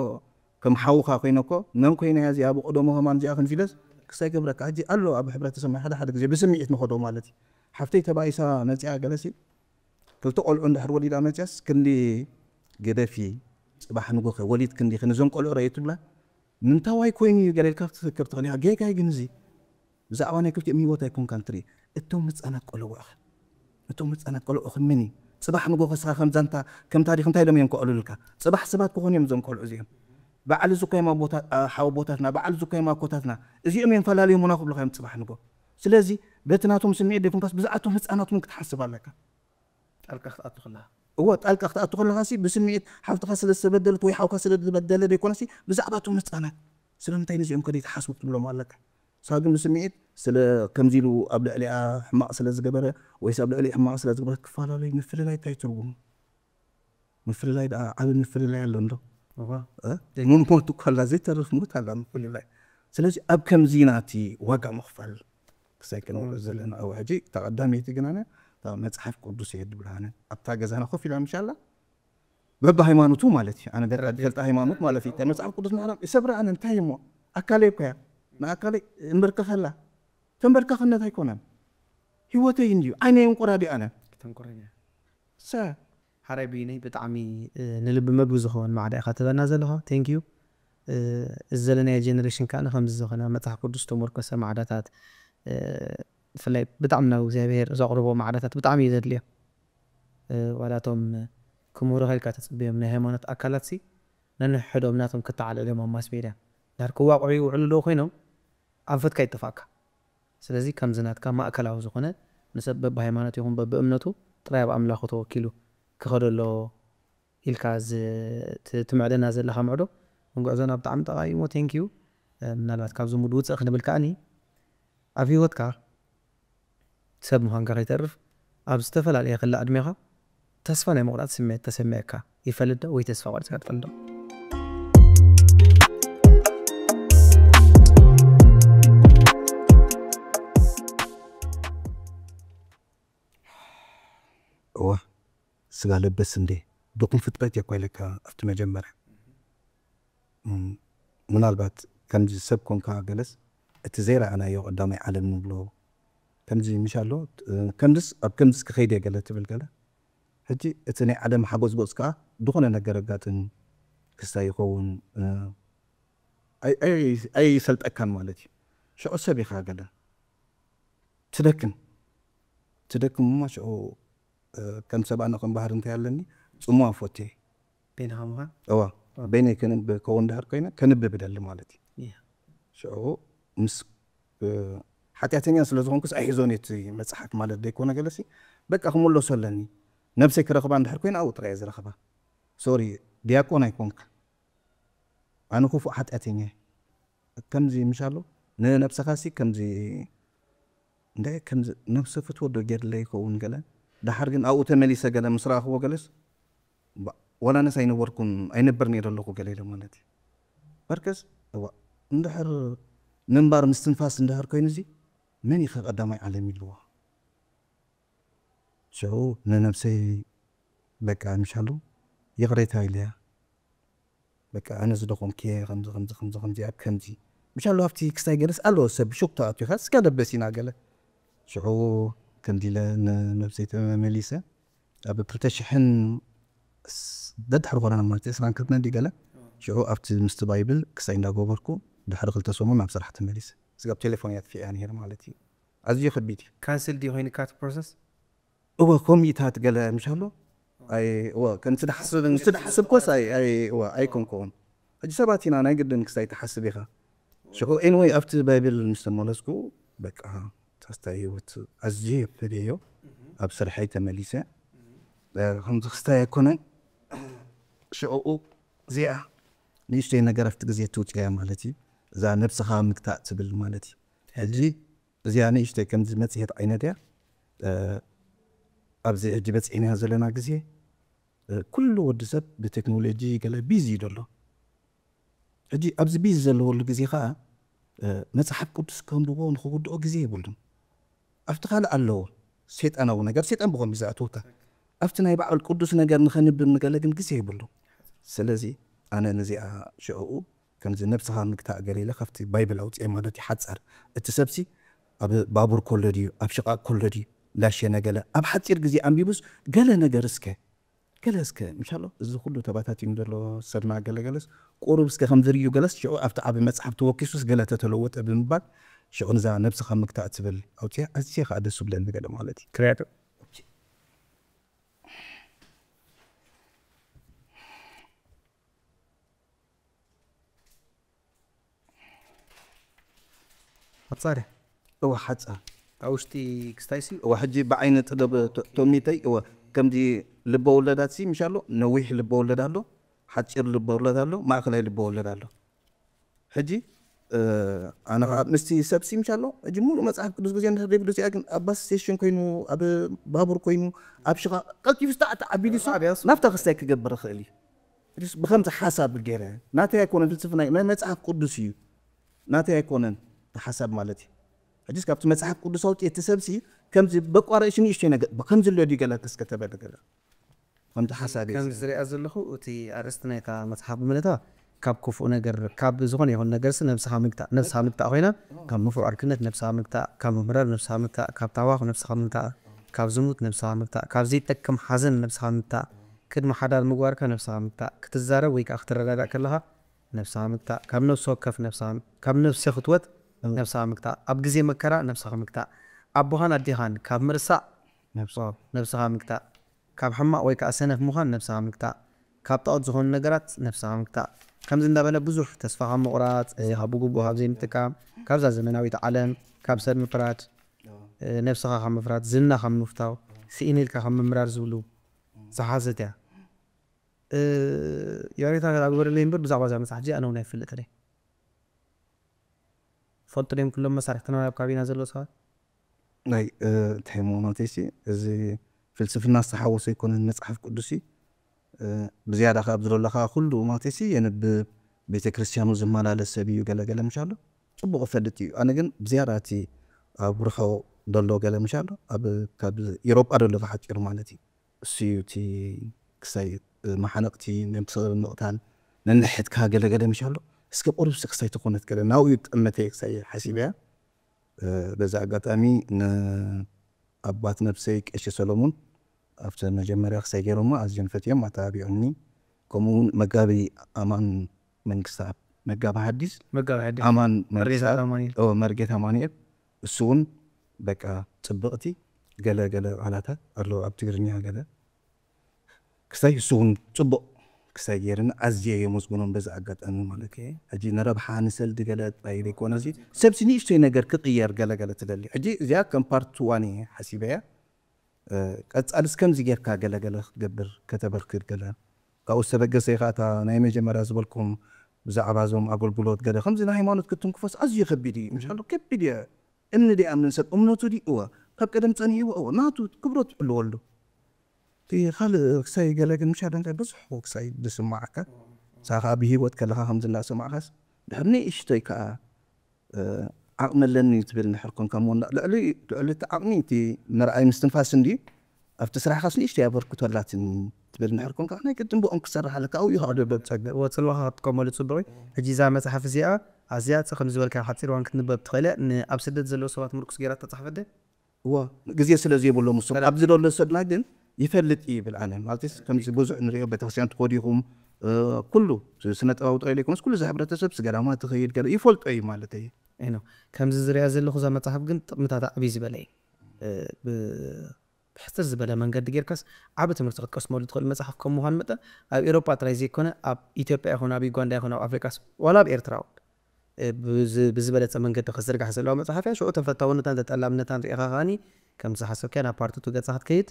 ከም ሓውኻ ኮይነ እኮ መን ኮይነ እያ እዚኣ ብቐደሙ ከማን እዚኣ ክንፊለስ ክስታይ ገብረካ። ሕጂ ኣሎ ኣብ ሕብረተሰብና ሓደ ሓደ ግዜ ብስምዒት ንኸዶ ማለት እዩ። ሓፍተይ ተባኢሳ መጺኣ ገለሲ ክልተ ቆልዑ እንድሕር ወሊዳ መጺኣስ ክንዲ ግደፊ ጽባሕ ንጎኸ ወሊድ ክንዲ ክንዞን ቆልዑ ረእዩ ትብላ ምንታዋይ ኮይኑ እዩ ገለ ኢልካ ክትፍክር ትኽእል ኢኻ። ጌጋይ ግን እዚ ብዛዕባ ናይ ክልቲኦም ህይወት ኣይኮንካን ትርኢ። እቶም ህጻናት ቆልዑ ኢኻ። እቶም ህጻናት ቆልዑ ክምን እዩ። ጽባሕ ንጎኸ ስኻ ከም ዛንታ ከም ታሪኽ እንታይ ኢሎም እዮም ከዕልሉልካ? ጽባሕ ሰባት ክኾኑ እዮም እዞም ቆልዑ እዚኦም። በዓል እዚ እኮ እዮም ኣቦታት፣ ኣ፣ ሓወቦታትና፣ በዓል እዚ እኮ እዮም ኣኮታትና። እዚኦም እዮም ፈላልዮምና ክብሉኻ እዮም ጽባሕ ንጎ። ስለዚ በቲ ናቶም ስምዒት ደይኮንካስ ብዛዕባ እቶም ህጻናት እውን ክትሓስብ ኣለካ። ጣልቃ ክትኣቱ ከለኻ እዎ ጣልቃ ክትኣቱ ከለኻ ሲ ብስምዒት ሓፍትኻ ስለ ዝተበደለት ወይ ሓውካ ስለ ዝበደለ ደይኮነሲ ብዛዕባ እቶም ህጻናት ስለምንታይ ነዚኦም ከ ዘይትሓስቡ ክትብሎም ኣለካ። ንስኻ ግን ብስምዒት ስለ ከምዚ ኢሉ ኣብ ልዕሊኣ ሕማቕ ስለ ዝገበረ ወይስ ኣብ ልዕሊ ሕማቕ ስለ ዝገበረ ክፈላለዩ ምፍልላይ እንታይ ትርጉሙ? ምፍልላይ ደኣ ዓቢ ምፍልላይ ኣሎ እንዶ? እዋ እ? ምን ሞት እኳ ኣላ ዘይተርፍ ሞት ኣላ ምፍልላይ። ስለዚ ኣብ ከምዚ ኢና እቲ ዋጋ ምኽፋል ክሳይ ክንወርድ ዘለና። እዋ ሕጂ እታ ቀዳመይቲ ግን ኣነ እታ መጽሓፍ ቅዱስ እየ ድብላ ኣነ ኣብታ ገዛና ኮፍ ኢላ ምሻላ በብሃይማኖቱ ማለት እዩ። ኣነ ገራ ዝፈልጣ ሃይማኖት ማለት እዩ። እታ መጽሓፍ ቅዱስ ንሕና ይሰብራ ኣነ እንታይ እሞ ኣካለይ እኮ እያ ንኣካለይ እምበርከኸላ። ተንበርካኽነት ኣይኮነን ህይወተይ እንድዩ ዓይነይ እንቁራዲ ኣነ ክተንኮረኛ ሰ ሓራይ ብይነይ ብጣዕሚ እ፣ ንልቢ መግቢ ዝኸውን ማዕዳ ኢኻ ትበና ዘለኻ። ቴንክ ዩ። እዚ ዘለናዮ ጀነሬሽን ከዓ ከምዚ ዝኾነ መጽሓፍ ቅዱስ ተመርኮሰ ማዕዳታት እ፣ ብፍላይ ብጣዕሚ ናብ እግዚኣብሔር ዘቕርቦ ማዕዳታት ብጣዕሚ እዩ ዘድልዮ። እ፣ ዋላ እቶም ክምህሩ ከልካ ተጽብዮም ናይ ሃይማኖት ኣካላት ሲ ነንሕዶም ናቶም ክተዓልዕሎም ኣብ ማስ ሜድያ እንድሕር ክዋቕዑ ይውዕሉ ኣለዉ ኮይኖም ኣንፈትካ ይጥፋእካ። ስለዚ ከምዚ ናትካ ማእከላዊ ዝኾነ ንሰብ በብሃይማኖት ይኹን በብእምነቱ ጥራይ ኣብ ኣምላኹ ተወኪሉ ክኸዶ ኣለዎ ኢልካ ዝ- ት- ትምዕደና ዘለኻ ምዕዶ ንጉዕዞና ብጣዕሚ ጠቓሚ እሞ ቴንኪዩ። ምናልባት ካብዚ ሙድ ውፅእ ክንብል ከኣኒ ኣብ ህይወትካ ሰብ ምዃንካ ከይተርፍ ኣብ ዝተፈላለየ ክላ ዕድሜኻ ተስፋ ናይ ምቑራፅ ስምዒት ተሰሚዕካ ይፈልጥ ዶ ወይ ተስፋ ቆሪፅካ ትፈልጥ ዶ? እዋ ስጋ ለበስ እንዴ ድኹም ፍጥረት እየ እኳ ኢለካ ኣብቲ መጀመርያ። እም፣ ምናልባት ከምዚ ሰብ ኮንካ ገለስ እቲ ዘይረኣናዮ ቀዳማይ ዓለም ንብሎ ከምዚ ምሽ ኣሎ። እ፣ ከምዝስ ኣብ ከምዝስ ክኸይድ እየ ገለ ትብል ገለ። ሕጂ እቲ ናይ ዓለም ሓጎስ ጎስ ከዓ ዝኾነ ነገር ኣጋጥም ክስታይ ይኸውን እ፣ ኣይ- ኣይ- ኣይሰልጠካን ማለት እዩ። ሽዑ ሰብ ኢኻ ገለ ትደክም ትደክም እሞ ሽዑ እ፣ ከም ሰብ ኣነ ከም ባህሪ እንታይ ኣለኒ ጽሙዋ ፈትየ በይንኻ ምዃን እዋ በይነይ ከንብ ከውን ድሕር ኮይነ ከንብብ ደሊ ማለት እዩ። እያ። ሽዑ ምስ እ፣ ሓጢኣተኛ ስለ ዝኾንኩስ ኣይሕዞን እቲ መጽሓፍ ማለት ደይኮነ ገለሲ በቃ ክምለሶ ኣለኒ። ነብሰይ ክረኽባ እንድሕር ኮይነ ኣብኡ ጥራይ እየ ዝረኽባ። ሶሪ ዲያቆን ኣይኮንካ ኣነ ክፉእ ሓጢኣተኛ እየ። ከምዚ ምሽ ኣሎ ንነብስኻ ሲ ከምዚ እንደ ከምዚ ነብሰ ፍትወ ዶ ጌርለ ይኸውን ገለ ድሓር ግን ኣብኡ ተመሊሰ ገለ ምስ ረኣኽዎ ገለስ ባ- ዋላ ነስ ኣይነበርኩን ኣይነብር ነይረ ኣለኹ ገለ ኢለ ማለት እዩ። በርከስ እዋ እንድሕር ምንባር ምስትንፋስ እንድሕር ኮይኑ እዚ መን እዩ ቀዳማይ ዓለም ይልዎ ሽዑ ንነብሰይ በቃ ምሻሉ ይቕሬታ ኢለያ በቃ ኣነ ዝደኾምኪ ከምዚ ከምዚ ከምዚ ከምዚ ኣብ ከምዚ ምሻሉ ኣብቲ ክስታይ ገለስ ኣለዎ ሰብ ሹክ ተኣትዩካ ስጋ ደበሲና ገለ ሽዑ ከምዚ ኢለ ንነብሰይ ተመሊሰ ኣብ ክልተ ሽሕን ደድሕሪ ኮረና ማለት ዕስራን ክልተን ድዩ ገለ ሽዑ ኣብቲ ምስቲ ባይብል ክስታይ እንዳገበርኩ ድሕሪ ክልተ ሰሙን ናብ ስራሕ ተመሊሰ ስጋብ ቴሌፎን እያ ትፍያ ነይረ ማለት እዩ ኣዝዩ ከቢድ እዩ ካንስል ድዩ ኮይንካ እቲ ፕሮሰስ እወ ኮሚታት ገለ ምሻሎ ኣይ እወ ከምቲ ድሓስብ ምስቲ ድሓስብ ኮስ ኣይ ኣይ እወ ኣይኮንኩን። ሕጂ ሰባት ኢና ናይ ግድን ክስታይ ትሓስብ ኢኻ። ሽዑ ኤንወይ ኣብቲ ባይብል ምስ ተመለስኩ በቃ ተስታይ ህይወት ኣዝየ ፈለዮ። ኣብ ስርሐይ ተመሊሰ ከምዚ ክስታይ ኣይኮነን። ሽዕኡ እዚኣ ንእሽተይ ነገር ኣብቲ ግዜ ትውፅያ ማለት እዩ። እዛ ነብስኻ ምግታእ ትብል ማለት እዩ። ሕጂ እዚኣ ንእሽተይ ከምዚ መፅሄት ዓይነት እያ። ኣብዚ ሕጂ በፂሕና ዘለና ግዜ ኩሉ ወዲ ሰብ ብቴክኖሎጂ ገለ ቢዚ እዩ ዘሎ። ሕጂ ኣብዚ ቢዚ ዘለወሉ ግዜ ከዓ መፅሓፍ ቅዱስ ከንብቦ ንክውድኦ ግዜ የብሉን። ኣብቲ ካልእ ኣለዎ ሴጣናዊ ነገር ሴጣን ብኸም ዝኣትወካ ኣብቲ ናይ በዓል ቅዱስ ነገር ንኸንብብ ንገለ ግን ግዜ የብሉ። ስለዚ ኣነ ነዚኣ ሽዕኡ ከምዚ ነብስኻ ምግታእ ገለ ኢለ ካብቲ ባይብል ኣውፅኤ ማለት እዩ። ሓፃር እቲ ሰብሲ ኣብ ባቡር ኮሎ ድዩ ኣብ ሽቓቕ ኮሎ ድዩ ላሸነ ገለ ኣብ ሓፂር ግዜ ኣንቢቡስ ገለ ነገር እስከ ገለ እስከ ምሻሎ እዚ ኩሉ ተባታቲኑ ዘሎ ሰብና ገለገለስ ቁሩብ እስከ ከም ዝርእዩ ገለስ ሽዑ ኣብቲ ዓቢ መጽሓፍ ተወኪሱስ ገለ ተተለወጠ ብምባል ሽዑ ንዛ ነብስኻ ምግታእ ትብል ኣውፅያ ኣዝየ ከዓ ደስ ብለኒ ገለ ማለት እዩ። ክሪያቱ ሓጻር እዋ ሓጻር ኣብ ውሽጢ ክስታይሲ እዋ ሕጂ ብዓይነ ጥበብ ቶሚተይ እዋ ከምዚ ልበ ወለዳት ሲ ምሻሎ ነዊሕ ልበ ወለድ ኣሎ ሓጺር ልበ ወለድ ኣሎ ማእከላይ ልበ ወለድ ኣሎ ሕጂ ኣነ ከዓ ምስቲ ሰብሲ ምሻሎ ሕጂ ሙሉእ መፅሓፍ ቅዱስ ግዜ እንድሕር ዘይብሉ እዚኣ ግን ኣብ ባስ ስቴሽን ኮይኑ ኣብ ባቡር ኮይኑ ኣብ ሽኻ ቀልጢፉ ዝተዓተ ዓቢሉ ናብታ ክስታይ ክገብር ይኽእል እዩ ብኸምዚ ሓሳብ ገይረ ናተይ ኣይኮነን ፍልስፍና ናይ መፅሓፍ ቅዱስ እዩ ናተይ ኣይኮነን ሓሳብ ማለት እዩ ሕጂስ ካብቲ መፅሓፍ ቅዱስ ኣውፅእ እቲ ሰብሲ ከምዚ በቋረእሽ ንእሽተይ ነገር ከምዚ ኣሎ ድዩ ገለ እስከ ተበለ ገለ ከምዚ ሓሳብ እዩ ከምዚ ዝሪኣ ዘለኹ እቲ ኣርእስቲ ናይታ መፅሓፍ ብምልእታ ካብ ክፉእ ነገር ካብ ዝኾነ ይኹን ነገርሲ ነብስኻ ምግታእ ነብስኻ ምግታእ ኮይና ካብ ንፉዕ ዕርክነት ነብስኻ ምግታእ ካብ ምምራር ነብስኻ ምግታእ ካብ ታዋኽ ነብስኻ ምግታእ ካብ ዝሙት ነብስኻ ምግታእ ካብ ዘይጠቅም ሓዘን ነብስኻ ምግታእ ቅድሚ ሓዳር ምግባርካ ነብስኻ ምግታእ ክትዛረብ ወይ ከዓ ክትረዳዳእ ከለኻ ነብስኻ ምግታእ ካብ ነብሲ ወከፍ ነብስኻ ካብ ነብሲ ክትወት ነብስኻ ምግታእ ኣብ ግዜ መከራ ነብስኻ ምግታእ ኣቦኻን ኣዴኻን ካብ ምርሳዕ ነብስኻ ምግታእ ካብ ሕማቕ ወይ ከዓ ሰነፍ ምዃን ነብስኻ ምግታእ ካብ ጣዖት ዝኾኑ ነገራት ነብስኻ ምግታእ ከምዚ እንዳበለ ብዙሕ ተስፋ ካብ ምቑራፅ እዚ ካብ ብግቡእ ካብ ዘይምጥቃም ካብዛ ዘመናዊት ዓለም ካብ ሰብ ምፍራድ ነብስኻ ካብ ምፍራድ ዝና ካብ ምፍታው ስኢን ኢልካ ካብ ምምራር ዝብሉ ዝሓዘት እያ። ይቕሬታ ኣግበረለይ እምበር ብዛዕባ እዛ መፅሓፍ እዚኣ ኣነ እውን ኣይፈልጥን እየ። ፈልጡ ድዮም ኩሎም መሳርሕትና ኣብ ከባቢና ዘለዉ ሰባት? ናይ እንታይ እሞ ማለተይሲ እዚ ፍልስፍና ዝተሓወሶ ኣይኮነን መፅሓፍ ቅዱስ እዩ። ብዝያዳ ካብ ዝደለኻ ኩሉ ማለተይሲ የንብብ ቤተ ክርስቲያኑ ዝመላለስ ሰብ እዩ ገለገለ ምሻሎ ፅቡቕ ይፈልጥ እዩ። ኣነ ግን ብዝያዳ እቲ ኣብ ርሖ ደሎ ገለ ምሻሎ ኣብ ካብ ኢሮጳ ደሎ ብሓፂሩ ማለት እዩ እሱ እዩ እቲ ክሳይ መሓነቕቲ ነብሲ ምቕታል ነንሕድካ ገለገለ ምሽ ኣሎ እስከ ቁሩብሲ ክሳይ ተኾነት ገለ ናብኡ እዩ ጠመተ ክሳይ ሓሲበያ በዛ ኣጋጣሚ ንኣባት ነብሰይ ቀሺ ሰሎሙን ኣብቲ መጀመርያ ክሳይ ገይሮሞ ኣዝዮም ፈትዮም ኣተባቢዑኒ ከምኡ እውን መጋቢ ኣማን መንግስታብ መጋቢ ሓዲስ መጋቢ ሓዲስ ኣማን መንግስታብ መርጌታ ኣማኑኤል እሱ እውን በቃ ፅብቕቲ ገለ ገለ ቃላታት ኣለዉ ኣብ ትግርኛ ገለ ክሳይ እሱ እውን ፅቡቕ ክሳይ ገይርና ኣዝየ የመስግኖም በዚ ኣጋጣሚ ማለት እዩ ሕጂ ንረብሓ ንሰልዲ ገለ ጥራይ ዘይኮነ እዚ ሰብሲ ንእሽተይ ነገር ክቕየር ገለገለ ትደሊ ሕጂ እዚኣ ከም ፓርት ዋን እየ ሓሲበያ ቀፃልስ ከምዚ ጌርካ ገለገለ ክትገብር ከተበርክት ገለ ካብኡ ዝተበገሰ ኢኻ እታ ናይ መጀመርያ ዝበልኩም ብዛዕባ እዞም ኣገልግሎት ገለ ከምዚ ናይ ሃይማኖት ክትንክፎስ ኣዝዩ ከቢድ እዩ ምሻሎ ከቢድ እየ እምኒ ደኣ ምን ሰብ እምነቱ ድዩ እወ ካብ ቀደም ጸኒሕዎ እወ ናቱ ክብረት ትሕልወሉ እቲ ካልእ ክሳይ ገለ ግን ምሻ ደንቀ ብዙሕ ክሳይ ዝስማዓካ ንሳ ከዓ ብሂወት ከለኻ ከምዚ እናሰማዕካስ ድሕር ንእሽተይ ከዓ ዓቕሚ ኣለኒ ትብል ንሕር ኮንካ እሞ ልዕሊ ልዕሊ እቲ ዓቕሚ እቲ መርኣይ ምስትንፋስ እንዲ ኣብቲ ስራሕኻስ ንእሽተይ ኣበርክቶ ኣላትኒ ትብል ንሕር ኮንካ ናይ ግድን ብኦም ክሰርሕ ኣለካ ኣብኡ ይኸዕዶ በብፀገ ወፅልዋኻ ክትጥቀመሉ ፅቡቕ እዩ ሕጂ እዛ መፅሓፍ እዚኣ ኣዝያ ከም ዝበልካ ሓፂር ዋን ክትንበብ ትኽእለ ኣብ ስደት ዘለዉ ሰባት ምርኩስ ገይራ ተፃሕፈት እዋ ግዜ ስለ ዘይብሎም እሱ ኣብዚ ዘሎ ሰብና ግን ይፈልጥ ይብል ኣነ ማለት ከምዚ ብዙሕ ንሪኦ ቤተክርስትያን ትኮዲኹም ኩሉ ስነ ጥበባዊ ጥራይ ዘይኮነስ ኩሉ ዝሕብረተሰብ ስገዳማ ትኸይድ ገለ ይፈልጦ እዩ ማለት እዩ ከምዚ ዝሪኣ ዘለኹ እዛ መፅሓፍ ግን ጥቕምታት ዓብዪ ዝበለ እዩ ብሕጽር ዝበለ መንገዲ ጌርካስ ዓቢ ትምህርቲ ክትቀስመሉ ትኽእል መጽሓፍ ከም ምዃን መጠን፣ ኣብ ኤውሮጳ ጥራይ ዘይኮነ፣ ኣብ ኢትዮጵያ ይኹን ኣብ ዩጋንዳ ይኹን ኣብ ኣፍሪቃስ ዋላ ኣብ ኤርትራ እውን፣ እ፣ ብዝ-፣ ብዝበለጸ መንገዲ ክትዝርጋሕ ዘለዋ መጽሓፍ እያ። ሽዑ ተፈታውነታን ተጠላብነታን ርኢኻ ከኣኒ ከም ዝሓሰብካዮ ናብ ፓርት ቱ ገጻ ክትከይድ፣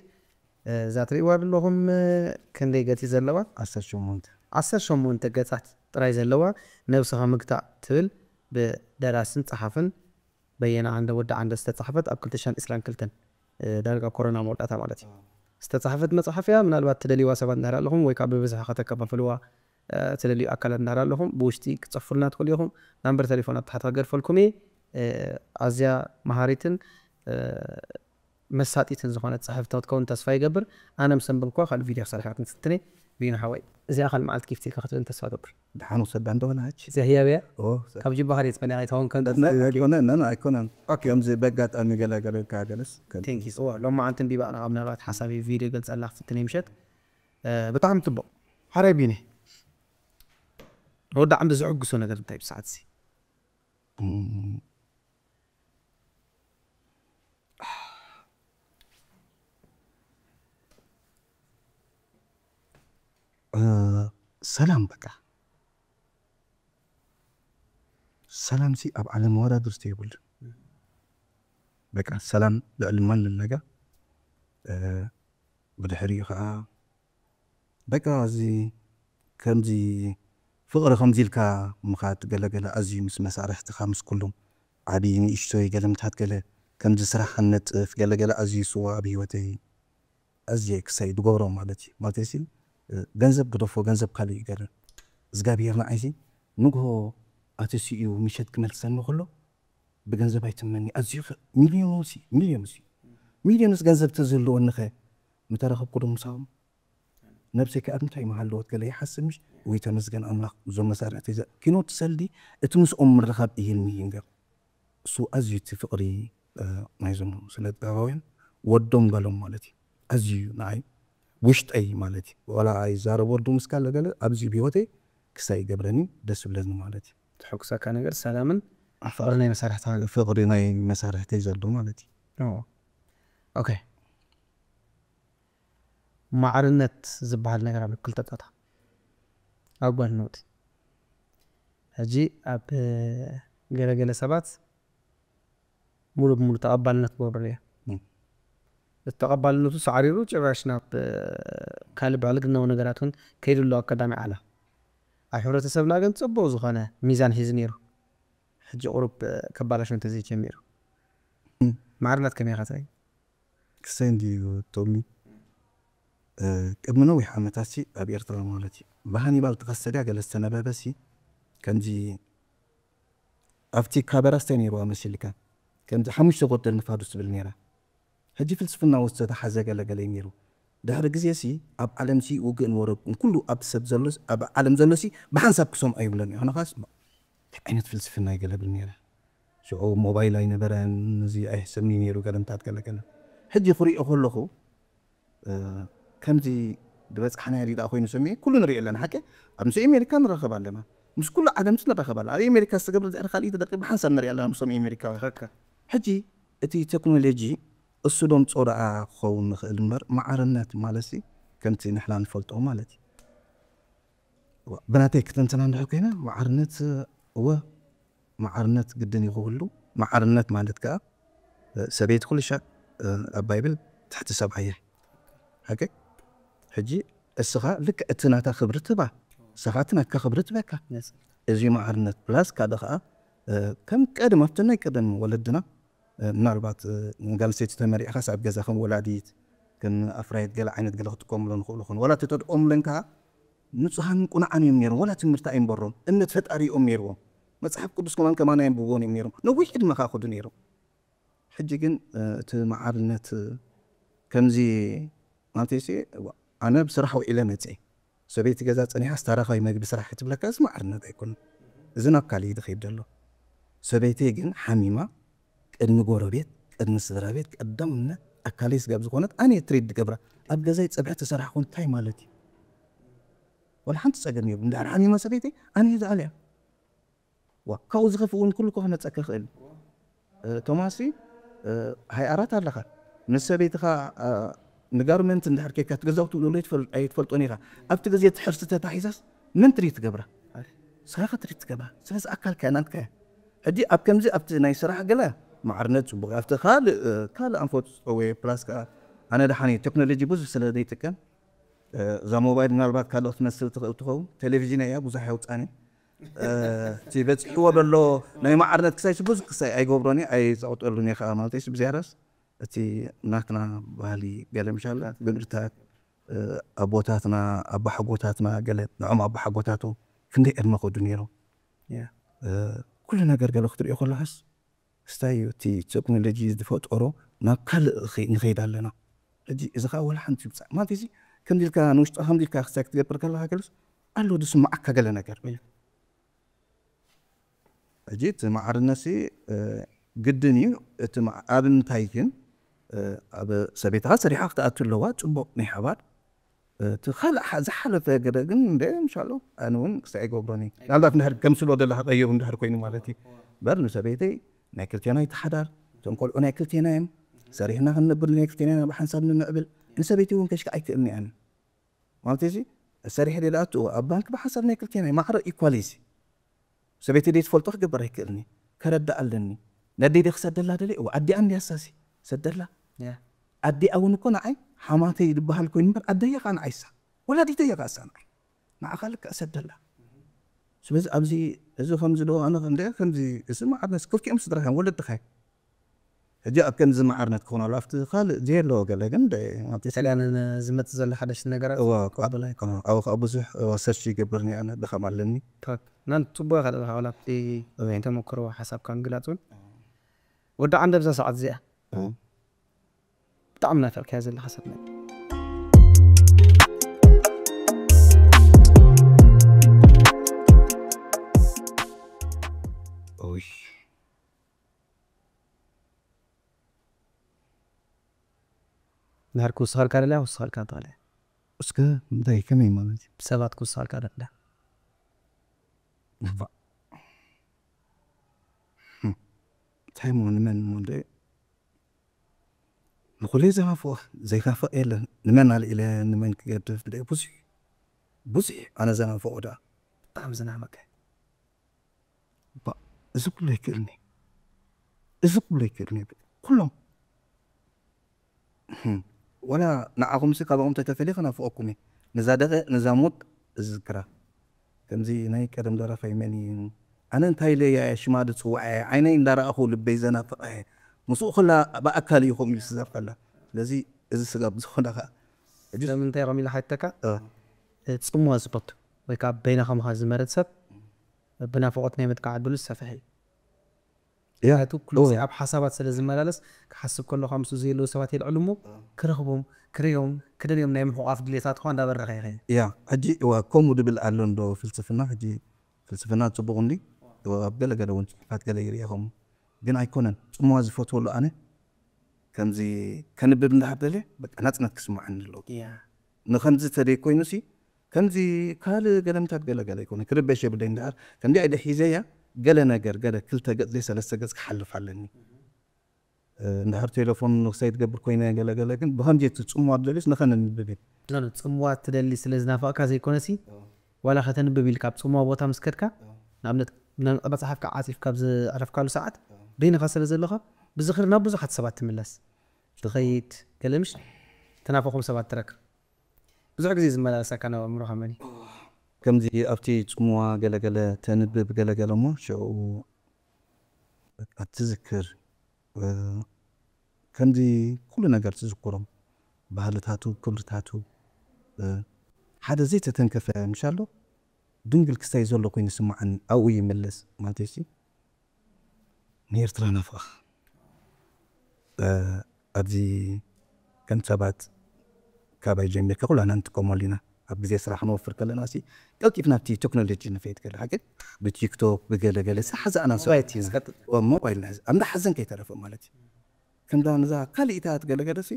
እ፣ እዛ ትርእይዋ ዘለኹም፣ እ፣ ክንደይ ገጽ እዩ ዘለዋ? ዓሰርተ ሸሞንተ። ዓሰርተ ሸሞንተ ገጻት ጥራይ ዘለዋ ነብስኻ ምግታእ ትብል ብደራስን ጸሓፍን በየነ ዓንደ ወዲ ዓንደ ዝተጻሕፈት ኣብ ክልተ ሽሕን ዕስራን ክልተን፣ እ፣ ዳርጋ ኮሮና መወዳእታ ማለት እዩ። ዝተጻሕፈት መጽሓፍ እያ። ምናልባት ትደልይዋ ሰባት እንዳሃር ኣለኹም ወይ ከዓ ብብዝሒ ከተከፋፍልዋ፣ እ፣ ትደልዩ ኣካላት እንዳሃር ኣለኹም ብውሽጢ ክትጽፉልና ትኽእሉ ኢኹም። ናምበር ቴሌፎን ኣብ ታሕቲ ከገድፈልኩም እየ። እ፣ ኣዝያ መሃሪትን፣ እ፣ መሳጢትን ዝኾነት ጽሕፍቲ ክትከውን ተስፋ ይገብር። ኣነ ምስ ኣንበብኩዋ ካልእ ቪድዮ ክሰርሕ ክትንትነ ቢኑ ሓወይ። እዚኣ ካልእ መዓልቲ ጊፍቲ ኢልካ ክትብልን ተስፋ ገብር። ደሓን ውሰዳ እንደሆነ ኣች። እዚኣ ህያብ እያ? ኦ፣ ሰ- ካብ ጅባኻ ድየ ትመንያ ኣይትኸውን ከም ነ-፣ ኣይኮነ፣ ነ-፣ ኣይኮነን። ኦኬ። ከምዚ በጋጣሚ ገለ ገለ ኢልካ ገለስ ከ- ቴንክ ዩ። ኦ፣ ሎማ ዓንትን ቢባዕና ካብ ምናልባት ሓሳብ ቪድዮ ገልጸላ ክፍትን እየ ምሸት። እ፣ ብጣዕሚ ጽቡቕ። ሓራይ ቢኒ። ወዲ ዓንዲ ዘዕግሶ ነገር እንታይ ብሰዓት እዚ? እም፣ እ፣ ሰላም በቃ። ሰላም ሲ ኣብ ዓለም ወዳድርቲ የብሉን። በቃ ሰላም ልዕሊ ማንም ነገር። እ፣ ብድሕሪኡ ኸዓ በቃ እዚ ከምዚ ፍቕሪ ከምዚ ኢልካ ምኻድ ገለገለ ኣዝዩ ምስ መሳርሕትኻ ምስ ኩሎም ዓብዪ ንእሽቶይ ገለ ምታት ገለ ከምዚ ስራሕ ከነጥፍ ገለገለ ኣዝዩ ስዋ ኣብ ህይወተይ ኣዝየ ክሳይ ዝገብሮ ማለት እዩ። ማለት ሲ፣ እ፣ ገንዘብ ግደፎ፣ ገንዘብ ካልእ እዩ ገለ። እግዚኣብሔር ንዓይሲ ንግሆ ኣተሲኡ ምሸት ክመልሰኒ ከሎ ብገንዘብ ኣይትመኒ። ኣዝዩ ኸ-፣ ሚልዮን ሲ፣ ሚልዮን ሲ፣ ሚልዮንስ ገንዘብ ተዝህልወኒ ኸ ምተረኸብኩ ዶ ምሳኹም? ነብሰይ ከኣ እንታይ መሃለወት ገለ ይሓስብ ምሽ? ወይ ተመስገን ኣምላኽ፣ እዞም መሳርሕቲ ዘ-፣ ኪኖ ትሰልዲ፣ እቲ ምስኦም ምርኻብ እዩ ህልሚ እዩ እምበር። እሱ ኣዝዩ እቲ ፍቕሪ፣ እ፣ ናይዞም ስነ ጥበባውያን ወዶም ገሎም ማለት እዩ። ኣዝዩ ንዓይ ውሽጠይ ማለት እዩ። ዋላ ኣይዛረብ ወዱ ምስ ካለ ገለ ኣብዚ ብህይወተይ ክሳይ ይገብረኒ ደስ ይብለኒ ማለት እዩ። ተሐጉሰካ ነገር ሰላምን ፍቕሪ ናይ መሳርሕቲ ሃገር። ፍቕሪ ናይ መሳርሕተይ ዘሎ ማለት እዩ። ኦ። ኦኬ። ማዕርነት ዝበሃል ነገር ኣሎ ክልተ ጾታ ኣብ ጓል ነውቲ። ሕጂ ኣብ ገለገለ ሰባት ሙሉ ብሙሉ ተቐባልነት ክገብረሉ እየ። እም። እቲ ተቐባልነቱ ሳዕሪሩ ጭራሽ ናብ፣ እ፣ ካልእ ብዕልግናዊ ነገራት እውን ከይዱ ኣሎ ኣብ ቀዳሚ ዓላ። ኣብ ሕብረተሰብና ግን ጽቡቕ ዝኾነ ሚዛን ሒዙ ነይሩ። ሕጂ ቁሩብ፣ እ፣ ከባላሾ እንተዘይጀሚሩ። እም። ማዕርነት ከመይ ኢኻ ትርኢ? ክሰይ እንድዩ ቶሚ። እ፣ ቅድሚ ነዊሕ ዓመታት ሲ ኣብ ኤርትራ ማለት እዩ። ብሃኒባል ተኸሰ ድያ ገለ ዝተነበበ ሲ ከምዚ ኣብቲ ካበራ ስታይ ነይርዋ መሲልካ። ከምዚ ሓሙሽተ ጎደል ንፋዱስ ትብል ነይራ። ሕጂ ፍልስፍና ውስጥ ዝተሓዘ ገለ ገለ እዩ ነይሩ። ድሕሪ ግዜ ሲ ኣብ ዓለም ሲ ውግእን ወረቅን ኩሉ ኣብ ሰብ ዘሎ፣ ኣብ ዓለም ዘሎ ሲ ብሓንሳብ ክሰምዖ ይብለን እዩ። ኣነ ኻስ እንታይ ዓይነት ፍልስፍና ይገለብል ነይረ። ሽዑ ሞባይል ኣይነበረን፣ እዚ ኣይሕሰብኒ ነይሩ ገለምታት ገለ ገለ። ሕጂ ክሪኦ ከለኹ፣ እ፣ ከምዚ ዝበጽሓናዮ ሪዳ ኮይኑ ሰሚዐ፣ ኩሉ ንሪኦ ኣለና። ሓቂ ኣብ ምስ ኣሜሪካ ንራኸብ ኣለና። ምስ ኩሉ ዓለም ንራኸብ ኣለና። ኣብ ኣሜሪካ ዝተገብረ ድሕሪ ካልእ ተደቂብ ብሓንሳብ ንሪኦ ኣለና ምስቶም ኣሜሪካውያን። ትኽክል። ሕጂ እቲ ቴክኖሎጂ እሱ ዶም ጾዳኣ ክኸውን ንኽእል እምበር፣ ማዕርነት ማለት ሲ ከምቲ ንሕና ንፈልጦ ማለት እዩ። ብናተይ ክትንትና እንድሕር ኮይና፣ ማዕርነት፣ እወ፣ ማዕርነት ግድን እዩ ክህሉ። ማዕርነት ማለት ከኣ፣ እ፣ ሰበይቲ ኩሉ ሻዕ፣ እ፣ ኣብ ባይብል ትሕቲ ሰብኣይ እያ። ሓቂ? ሕጂ እስኻ ልክዕ እቲ ናታ ክብሪ ትህባ፣ ንሳ ኸኣ እቲ ናትካ ክብሪ ትህበካ። Yes። እዚ ማዕርነት ፕላስ ካልእ ኸኣ፣ እ፣ ከም ቀደም ኣብቲ ናይ ቀደም ወለድና፣ እ፣ ምናልባት፣ እ፣ ንጋል ኣንስተይቲ ተመሪዕኻስ ኣብ ገዛ ከም ወላዲት፣ ከም ኣፍራይት ገለ ዓይነት ገለ ክጥቀሙለን ይኽእሉ ይኾኑ። ዋላ ተተድኦምለን ከኣ ንጹሃን ቁኑዓን እዮም ነይሮም። ዋላ ትምህርቲ ኣይንበሮም። እምነት ፈጣሪ እዮም ነይርዎም። መጽሓፍ ቅዱስ ከማን ከማን ኣየንብብዎን እዮም ነይሮም። ነዊሕ ዕድመ ከኣ ከዱ ነይሮም። ሕጂ ግን፣ እ፣ እቲ መዓርነት፣ እ፣ ከምዚ ማለተይሲ፣ ዋ-፣ ኣነ ብስራሕ ውዒለ መጽኤ። ሰበይቲ ገዛ ጸኒሓ ስታራኻይ መግቢ ስራሕ ክትብለካ፣ እዚ መዓርነት ኣይኮነን። እዚ ናብ ካልእ እዩ ዝኸይድ ዘሎ። ሰበይተይ ግን ሓሚማ፣ ቅድሚ ጎረቤት፣ ቅድሚ ስድራ ቤት፣ ቀዳምነት ኣካለይ ስጋብ ዝኾነት፣ ኣነ እየ ትሪት ዝገብራ። ኣብ ገዛይ ጸብሒ ተሰራሕኹ እንታይ ማለት እዩ? ዋላ ሓንቲ ጸገም የብሉ። እንድሕር ሓሚማ ሰበይተይ፣ ኣነ እየ ዝኣልያ። ዋ፣ ካብኡ ዝኸፍእ እውን ኩሉ ክመጸካ ይኽእል። እ፣ ቶማስሲ፣ እ፣ ሃይ ኣራት ኣለኻ። ንሰበይትኻ ንጋርመንት እንድሕር ኬድካ ትገዛው ትብሉ ኣይትፈልጦን ኢኻ። ኣብቲ ግዜ እቲ ሕርሲ ተታሒዛስ መን ትሪት ትገብራ? ስኻ ትሪት ትገብራ። ስለዚ ኣካልካ ናትካ ሕጂ ኣብ ከምዚ ኣብቲ ናይ ስራሕ ገለ ማዕርነት ጽቡቕ ኣብቲ ካልእ ካልእ ኣንፈት ወይ ፕላስ ከዓ ኣነ ደሓኒ ቴክኖሎጂ ብዙሕ ስለ ዘይጥቀም እዛ ሞባይል ምናልባት ካልኦት ትመስል ትኽእል ትኸውን። ቴሌቪዥን እያ ብዙሕ የውፃኒ። እቲ በፂሕዎ ዘሎ ናይ ማዕርነት ክሳይ ብዙሕ ክሳይ ኣይገብሮን እየ ኣይፀቕጠሉን እየ ከዓ ማለት እዩ። ብዝያዳስ እቲ ናትና ባህሊ ገለ ምሻላ ግብርታት ኣቦታትና ኣባሓጎታትና ገለ ንዖም ኣባሓጎታቶም ክንደይ ዕድመ ከዱ ነይሮም። ኩሉ ነገር ገለ ክትሪኦ ከለካስ ስታይ እዩ እቲ ቴክኖሎጂ ዝፈጠሮ ናብ ካልእ ንኸይድ ኣለና። ሕጂ እዚ ከዓ ወላ ሓንቲ ይውፃእ ማለት እዚ ከምዚ ኢልካ ንውሽጣ ከምዚ ኢልካ ክሳይ ክትገብር ከለካ ገለስ ኣሎ ዝስማዓካ ገለ ነገር ሕጂ እቲ ማዕርነሲ ግድን እዩ። እቲ ኣብ ምንታይ ግን ኣብ ሰበይትኻ ሰሪሓ ክትኣቱ ኣለዋ። ፅቡቕ ናይ ሓባር እቲ ካልእ ዝሓለፈ ገለ ግን እንደ ምሻሎ ኣነ እውን ክሳይ ኣይገብሮን እዩ። ምናልባት እንድሕር ከምስሎ ደላ ክቀይሩ እንድሕር ኮይኑ ማለት እዩ። በር ንሰበይተይ ናይ ክልቴና ይተሓዳር እቶም ቆልዑ ናይ ክልቴና እዮም። ሰሪሕና ክንነብር ናይ ክልቴና ኢና ብሓንሳብ ንምዕብል ንሰበይቲ እውን ከሽካ ኣይክእልኒ ኣነ ማለት እዚ ሰሪሐ ደላ ኣትዎ ኣብ ባንክ ብሓንሳብ ናይ ክልቴና ማዕረ ኢኳል እዚ ሰበይቲ ደይ ትፈልጦ ክገብር ኣይክእልኒ። ከረዳ ኣለኒ ነደይ ደ ክሰደላ ደለ እዋ ኣዲኣ እንዲያሳሲ ሰደላ ኣዲኣ እውን እኮ ንዓይ ሓማተይ ዝበሃል ኮይኑ እምበር ኣደየ ከዓ ንዓይሳ ወላዲተየ ከዓ እሳ ንዓይ ንዓኻ ልክዕ ሰደላ። ስለዚ ኣብዚ እዚ ከምዚ ዶ ኣነ እንደ ከምዚ እዚ ማዕርነት ክልቲኦም ስድራኻ ወለድኻ ሕጂ ኣብ ከምዚ ማዕርነት ክኾን ኣሎ ኣብቲ ካልእ ዘየለዎ ገለ ግን ሰልያን ዝመፅእ ዘሎ ሓደሽ ነገራት እዋ ኣብኡ ከዓ ብዙሕ ሰርች ይገብር ኣነ ድኻም ኣለኒ። ናን ፅቡቅ ኢኻ ዘለካ ዋላ ኣብቲ ተመክሮ ሓሳብካ ምግላፅ እውን ወዲ ዓንደ ብዛ ሰዓት እዚኣ ብጣዕሚ ናፈቅካዮ ዘለካ ሰብ መን ኦይ ድሕር ክውስኸልካ ደልያ ክውስኸልካ ትኽእል እያ እስከ እንታይ ከመይ ማለት እዩ? ብሰባት ክውስኸልካ ደልያ እባ እንታይ ሞ ንመን ሞ እንደ ንኹለይ ዘናፍቕ ዘይናፍቕ የለን። ንመን ኣልዒለ ንመን ክገድፍ እንደ ብዙሕ ብዙሕ ኣነ ዘናፍቑ ደኣ ብጣዕሚ ዝናመቀ እዚ ኩሉ ኣይክእልኒ እዚ ኩሉ ኣይክእልኒ ኩሎም ወላ ንዓኹምሲ ካባኦም ተተፈልየ ከናፍቐኩም እየ። ንዛ ደቐ ንዛ ሞት እዝክራ ከምዚ ናይ ቀደም ደራፋይ መን እዩ ኣነ እንታይ ኢለ እያ ሽማ ድፅውዓ እየ ዓይነይ እንዳረኣኹ ልበይ ዘናፍቐ እየ ምስኡ ከላ ብኣካል እዩ ከምኡ ኢሉ ዝዘርፈላ ስለዚ እዚ ስጋብ ዝኾነ ከዓ ስለምንታይ ከም ኢለ ሓተካ ፅምዋ ዝፈቱ ወይ ከዓ በይንኻ ምዃን ዝመረፅ ሰብ ብናፍቖት ናይ ምጥቃዕ ዕድሉ ዝሰፍሐ እዩ። ምክንያቱ ኩሉ ግዜ ኣብ ሓሳባት ስለ ዝመላለስ ክሓስብ ከሎ ካብ ምስኡ ዘየለዉ ሰባት የልዕሉ እሞ ክረኽቦም ክርእዮም ክደልዮም ናይ ምሕቋፍ ድሌታት ኳ እንዳበረኸ ይኸይድ። ያ ሕጂ እዋ ከምኡ ድብል ኣሎ እንዶ ፍልስፍና ሕጂ ፍልስፍና ፅቡቕ እንዲ እዋ ኣብ ገለ ገለ እውን ፅሑፋት ገለ ይርእኹም ግን ኣይኮነን ፅምዋ ዝፈትወሉ ኣነ ከምዚ ከንብብ እንዳሃብ ደልየ በቃ ናፅነት ክስምዓኒ ኣለዎ። ንኸምዚ ተደይ ኮይኑ ሲ ከምዚ ካልእ ገለምታት ገለገለ ይኮነ ክርበሽ የብለይ እንድሕር ከምዚ ኣይደ ሒዘያ ገለ ነገር ገለ ክልተ ገፅ ዘይ ሰለስተ ገፅ ክሓልፍ ኣለኒ እንድሕር ቴሌፎን ንክሳይ ትገብር ኮይነ ገለገለ ግን ብከምዚ እቲ ፅምዋ ደልዩስ ንኸነንብብ እዩ ኖ ኖ፣ ጽምዋ ትደሊ ስለ ዝናፈቕካ ዘይኮነሲ ዋላ ከተንብብ ኢልካ ኣብ ጽምዋ ቦታ ምስ ከድካ ንኣብነት መጽሓፍካ ዓጺፍካ ኣብ ዘዕረፍካሉ ሰዓት በይንኻ ስለ ዘለኻ ብዝኽሪ ናብ ብዙሓት ሰባት ትምለስ ትኸይድ ገለምሽ ተናፈኹም ሰባት ትረክብ ብዙሕ ግዜ ዝመላለሰካ ናብ ኣእምሮኻ መን እዩ ከምዚ ኣብቲ ጽምዋ ገለገለ ተንብብ ገለገለ እሞ ሽዑ በቃ ትዝክር ከምዚ ኩሉ ነገር ትዝክሮም ባህልታቱ ክብርታቱ ሓደ ዘይተተንከፈ ምሻሎ ድንግል ክስታይ ዘሎ ኮይኑ ስማዓኒ ኣብኡ ይምለስ ማለት ሲ ንኤርትራ ናፍቓ ኣብዚ ከም ሰባት ካባይ ጀሚርካ ኩላና ንጥቀመሉ ኢና ኣብ ግዜ ስራሕ ክንወፍር ከለና ሲ ቀልጢፍና ኣብቲ ቴክኖሎጂ ንፈይድ ከለ ሓቂ ብቲክቶክ ብገለገለ ሳሓዛእና ሞባይል ሒዝካ ሞባይል ንሕዝ ኣብ እንዳሓዘን ከይተረፈ ማለት እዩ ከምዛ ነዛ ካሊእታት ገለገለ ሲ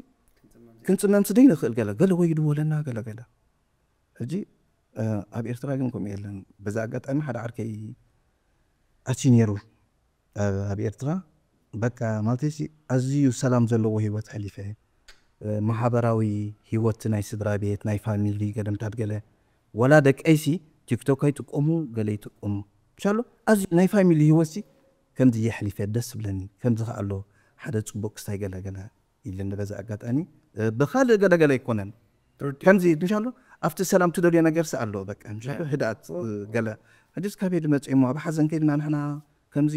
ክንፅመም ስደይ ንኽእል ገለ ገለ ወይ ድወለና ገለገለ ሕጂ ኣብ ኤርትራ ግን ከምኡ የለን በዛ ኣጋጣሚ ሓደ ዓርከይ ኣትዩ ነይሩ ኣብ ኤርትራ በቃ ማለት ሲ ኣዝዩ ሰላም ዘለዎ ህይወት ኣሕሊፈ። ማሕበራዊ ህይወት ናይ ስድራ ቤት ናይ ፋሚሊ ገለምታት ገለ ወላ ደቀይሲ ቲክቶክ ኣይጥቀሙ ገለ ይጥቀሙ። ምሻሎ ኣዝዩ ናይ ፋሚሊ ህይወት ሲ ከምዚ የሕሊፈ ደስ ብለኒ። ከምዚ ከኣሎ ሓደ ጽቡቅ ክስታይ ገለ ገለ ኢለኒ በዚ ኣጋጣሚ። ብኻልእ ገለ ገለ ኣይኮነን። ከምዚ ምሻሎ ኣብቲ ሰላም ትደልዮ ነገር ሲ ኣሎ። በቃ ምሻሎ ህድኣት ገለ ሕጅስ ካበይ ድመጽእ እሞ ኣብ ሓዘን ከይድና ንሕና ከምዚ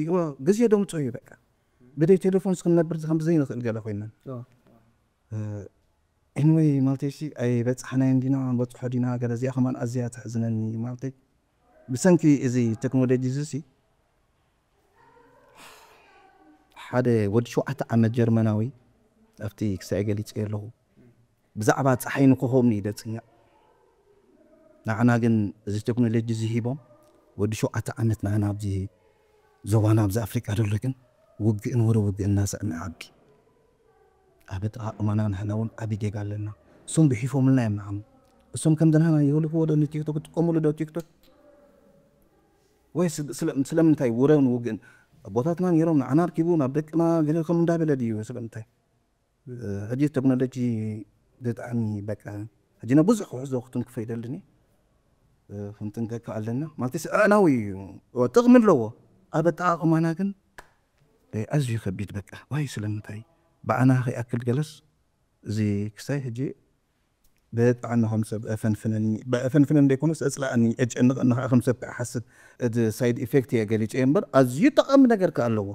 ግዜ ደምጽኦ እዩ። በቃ ብደይ ቴሌፎን ስክንነብር ከምዚ ዘይንኽእል ገለ ኮይና። ኤንወይ ማለተይ ሲ ኣይበጻሕናዮን ዲና ንበጽሖ ዲና ገለ እዚኣ ከማን ኣዝያ ተሕዝነኒ። ማለተይ ብሰንኪ እዚ ቴክኖሎጂ እዚ ሲ ሓደ ወዲ ሸውዓተ ዓመት ጀርመናዊ ኣብቲ ክሳይ ገሊጸ ኣለኹ ብዛዕባ ጸሓይ ንኮኾብኒ ይደጽኛ። ንዓና ግን እዚ ቴክኖሎጂ እዚ ሂቦም ወዲ ሸውዓተ ዓመት ንዓና ኣብዚ ዞባና ኣብዚ ኣፍሪቃ ዘሎ ግን ውግእን ወረ ውግእን እናሰዕመ ዓቢ ኣብ ኣጠቓቕማና ንሕና እውን ዓቢ ጌጋ ኣለና። እሶም ብሒፎምልና እዮም ንዓም እሶም ከምዚ ንሕና ይህልፍዎ ዶ ንቲክቶክ ትጥቀምሉ ዶ ቲክቶክ ወይ ስለምንታይ ውረን ውግእን ኣቦታትና ነይሮም ንዓና ኣርኪቡ ናብ ደቅና ገለ ከም እንዳበለ ድዩ ስለምንታይ ሕጂ ቴክኖሎጂ ብጣዕሚ በቃ ሕጂ ና ብዙሕ ክሕዞ ክትንክፎ ይደልኒ። ክንጥንቀቅ ኣለና ማለት ኣዕናዊ እዩ። ጥቕሚ ኣለዎ። ኣብ ኣጠቓቕማና ግን ኣዝዩ ከቢድ በቃ ዋይ ስለምንታይ ብዓና ከይኣክል ገለስ እዚ ክሳይ ሕጂ ብጣዕሚ ከም ሰብ ኣፈንፍነኒ ብኣፈንፍነኒ ዘይኮነስ ኣፅላእኒ የጨንቐኒ ከዓ ከም ሰብ ከዓ ሓስብ እቲ ሳይድ ኢፌክት እየ ገሊፀ እምበር ኣዝዩ ጠቓሚ ነገር ከዓ ኣለዎ።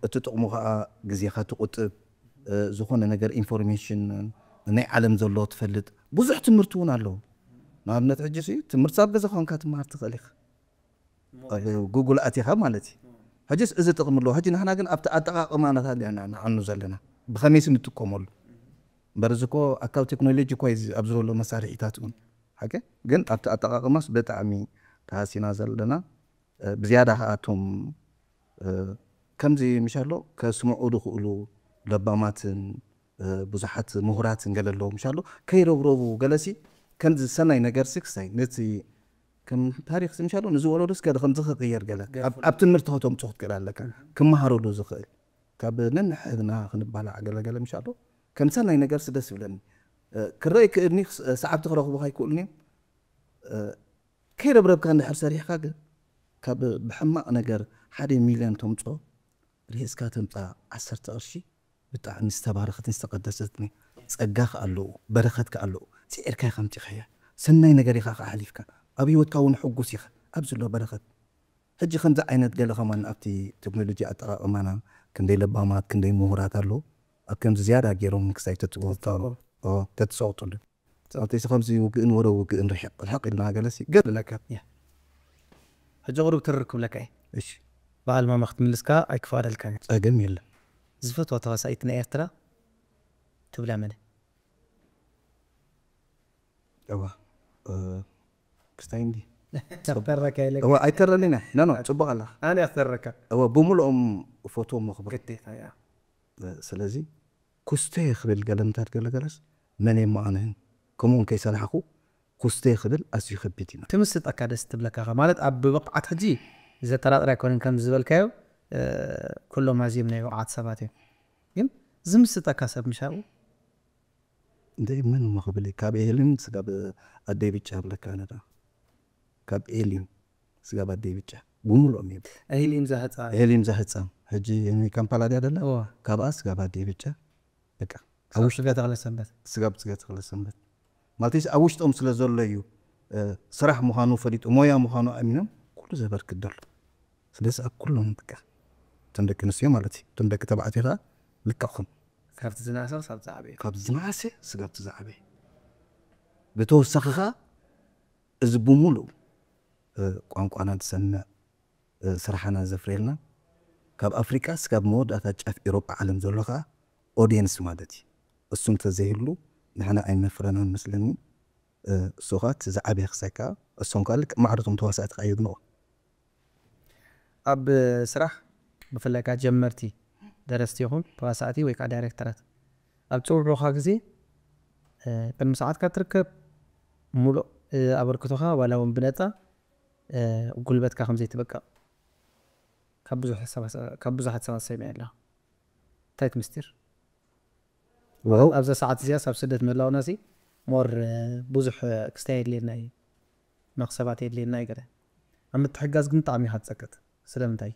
እቲ ጥቕሙ ከዓ ግዜኻ ትቁጥብ ዝኾነ ነገር ኢንፎርሜሽን ናይ ዓለም ዘሎ ትፈልጥ ብዙሕ ትምህርቲ እውን ኣለዉ። ንኣብነት ሕጂ ሲ ትምህርቲ ኣብ ገዛ ኮንካ ትመሃር ትኽእል ኢኻ ጉግል ኣቲኻ ማለት እዩ። ሕጅስ እዚ ጥቕሚ ኣለዎ። ሕጂ ንሕና ግን ኣብቲ ኣጠቓቕማ ናታ ዲና ንዓኑ ዘለና ብኸመይሲ ንጥቀመሉ እምበር እዚ ኮ ኣካብ ቴክኖሎጂ እኳ ኣብዚ ዘሎ መሳርሒታት እውን ሓቂ ግን ኣብቲ ኣጠቓቕማስ ብጣዕሚ ተሃሲና ዘለና ብዝያዳ ከዓ እቶም ከምዚ ምሻሎ ከስምዑ ዝኽእሉ ለባማትን ብዙሓት ምሁራትን ገለ ኣለዉ ምሻሎ ከይረብረቡ ገለሲ ከምዚ ሰናይ ነገርሲ ክሳይ ነቲ ከም ታሪክ ምሻሎ ንዝወለዱስ ገለ ከምዚ ክቅየር ገለ ኣብ ትምህርቲ ከተምፅኦ ክትክእል ኣለካ ክመሃረሉ ዝኽእል ካብ ነንሕድና ክንባላዕ ገለገለ ምሻሎ ከም ሰናይ ነገርሲ ደስ ይብለኒ ክረይ ክእድኒ ሰዓብቲ ክረኽቡ ካይክእሉኒ ከይረብረብካ እንድሕር ሰሪሕካ ግን ካብ ብሕማቕ ነገር ሓደ ሚልዮን ተምፅኦ ርሂፅካ ተምፃ ዓሰርተ ቅርሺ ብጣዕሚ ዝተባረኸትን ዝተቐደሰትን ፀጋ ከኣለዎ በረኸት ከኣለዎ ፅዒርካ ኢኻ ምፂኻያ ሰናይ ነገር ኢኻ ከዓ ሓሊፍካ ኣብ ህይወትካ እውን ሕጉስ ኢኻ ኣብ ዘሎ በረኸት ሕጂ ከምዚ ዓይነት ገለ ከማን ኣብቲ ቴክኖሎጂ ኣጠቃቅማና ክንደይ ለባማት ክንደይ ምሁራት ኣለዉ ኣብ ከምዚ ዝያዳ ገይሮም ንክሳይ ተትሰቅጥሉ ተትሰቅጥሉ ጸቕጢ ከምዚ ውግእን ወረ ውግእን ርሕቅ ርሕቅ ኢልና ገለሲ ገለ ለካ ሕጂ ቁሩብ ትርር ክብለካ እየ እሺ በዓል ማማ ክትምልስካ ኣይክፈቐደልካን ጸገም የለን ዝፈትዋ ተዋሳኢት ናይ ኤርትራ ትብላ መን እዋ ክስታይ እንዲ ተረካ ኢለ እዋ ኣይተረልና ኖ ኖ ጽቡቅ ኣላ ኣነ ኣተረካ እዋ ብምልኦም ፎቶ መኽብር ግዴታ እያ ስለዚ ኩስተ ክብል ገለምታት ገለገለስ መን የማኣነህን ከምኡውን ከይሰላሕኹ ኩስተ ክብል ኣዝዩ ከቢድ እዩ ትምስጠካ ደስ ትብለካ ማለት ኣብ ብብቕዓት ሕጂ ዘጠራጥር ኣይኮንን ከም ዝበልካዮ ኩሎም ኣዝዮም ናይ ብቕዓት ሰባት እዮም ግን ዝምስጠካ ሰብ ምሻኡ እንደ ምን እሞ ክብል ካብ ኤልን ስጋብ ኣደይ ብጫ ብለካ ነዳ ካብ ኤልን ስጋብ ኣደይ ብጫ ብምልኦም እዮም ኤሊም ዘህፃ ኤሊም ዘህፃ ሕጂ ካምፓላድያ ደላ እዎ ካብኣ ስጋብ ኣደይ ብጫ በቃ ኣብ ውሽጢ ስጋ ተኽለ ሰንበት ስጋብ ስጋ ተኽለ ሰንበት ማለት ኣብ ውሽጦም ስለ ዘሎ እዩ ስራሕ ምዃኑ ፈሊጡ ሞያ ምዃኑ ኣሚኖም ኩሉ ዘበርክት ደሎ ስለዚ ኣብ ኩሎም በቃ እቶም ደቂ ኣንስትዮ ማለት እዩ እቶም ደቂ ተባዕትዮ ከዓ ልክዕኹም ካብቲ ዝነኣሰ ክሳብ ዝዓበየ ካብ ዝነኣሰ ስጋብ ዝዓበየ ብተወሳኺ ከዓ እዚ ብምሉእ ቋንቋና ዝሰምዕ ስራሕና ዘፍርየልና ካብ ኣፍሪቃ ስጋብ መወዳእታ ጫፍ ኤሮጳ ዓለም ዘሎ ከዓ ኦድየንስ ማለት እዩ እሱ እንተዘይህሉ ንሕና ኣይነፍረናን መስለኒ እሱ ከዓ እቲ ዝዓበየ ክሳይ ከዓ እሶም ከዓ ልክዕ ማዕረቶም ተዋሳእቲ ከዓ የድንቑ ኣብ ስራሕ ብፍላይ ከዓ ጀመርቲ ደረስቲ ይኹን ተዋሳእቲ ወይ ከዓ ዳይሬክተራት ኣብ ፅውዑኻ ግዜ ቅድሚ ሰዓትካ ትርከብ ሙሉእ ኣበርክቶኻ ዋላ እውን ብነፃ ጉልበትካ ከምዘይትበቅዕ ካብ ብዙሓት ሰባት ሰሚዐ ኣለኹ እንታይ እቲ ምስጢር? ዋው፣ ኣብዛ ሰዓት እዚኣ ኣብ ስደት ምህላውና ሲ ሞር ብዙሕ ክስታይ የድልየና እዩ፣ መኽሰባት የድልየና እዩ። ገለ ኣብ ምትሕጋዝ ግን ብጣዕሚ ኢኻ ትጸቅጥ። ስለምንታይ?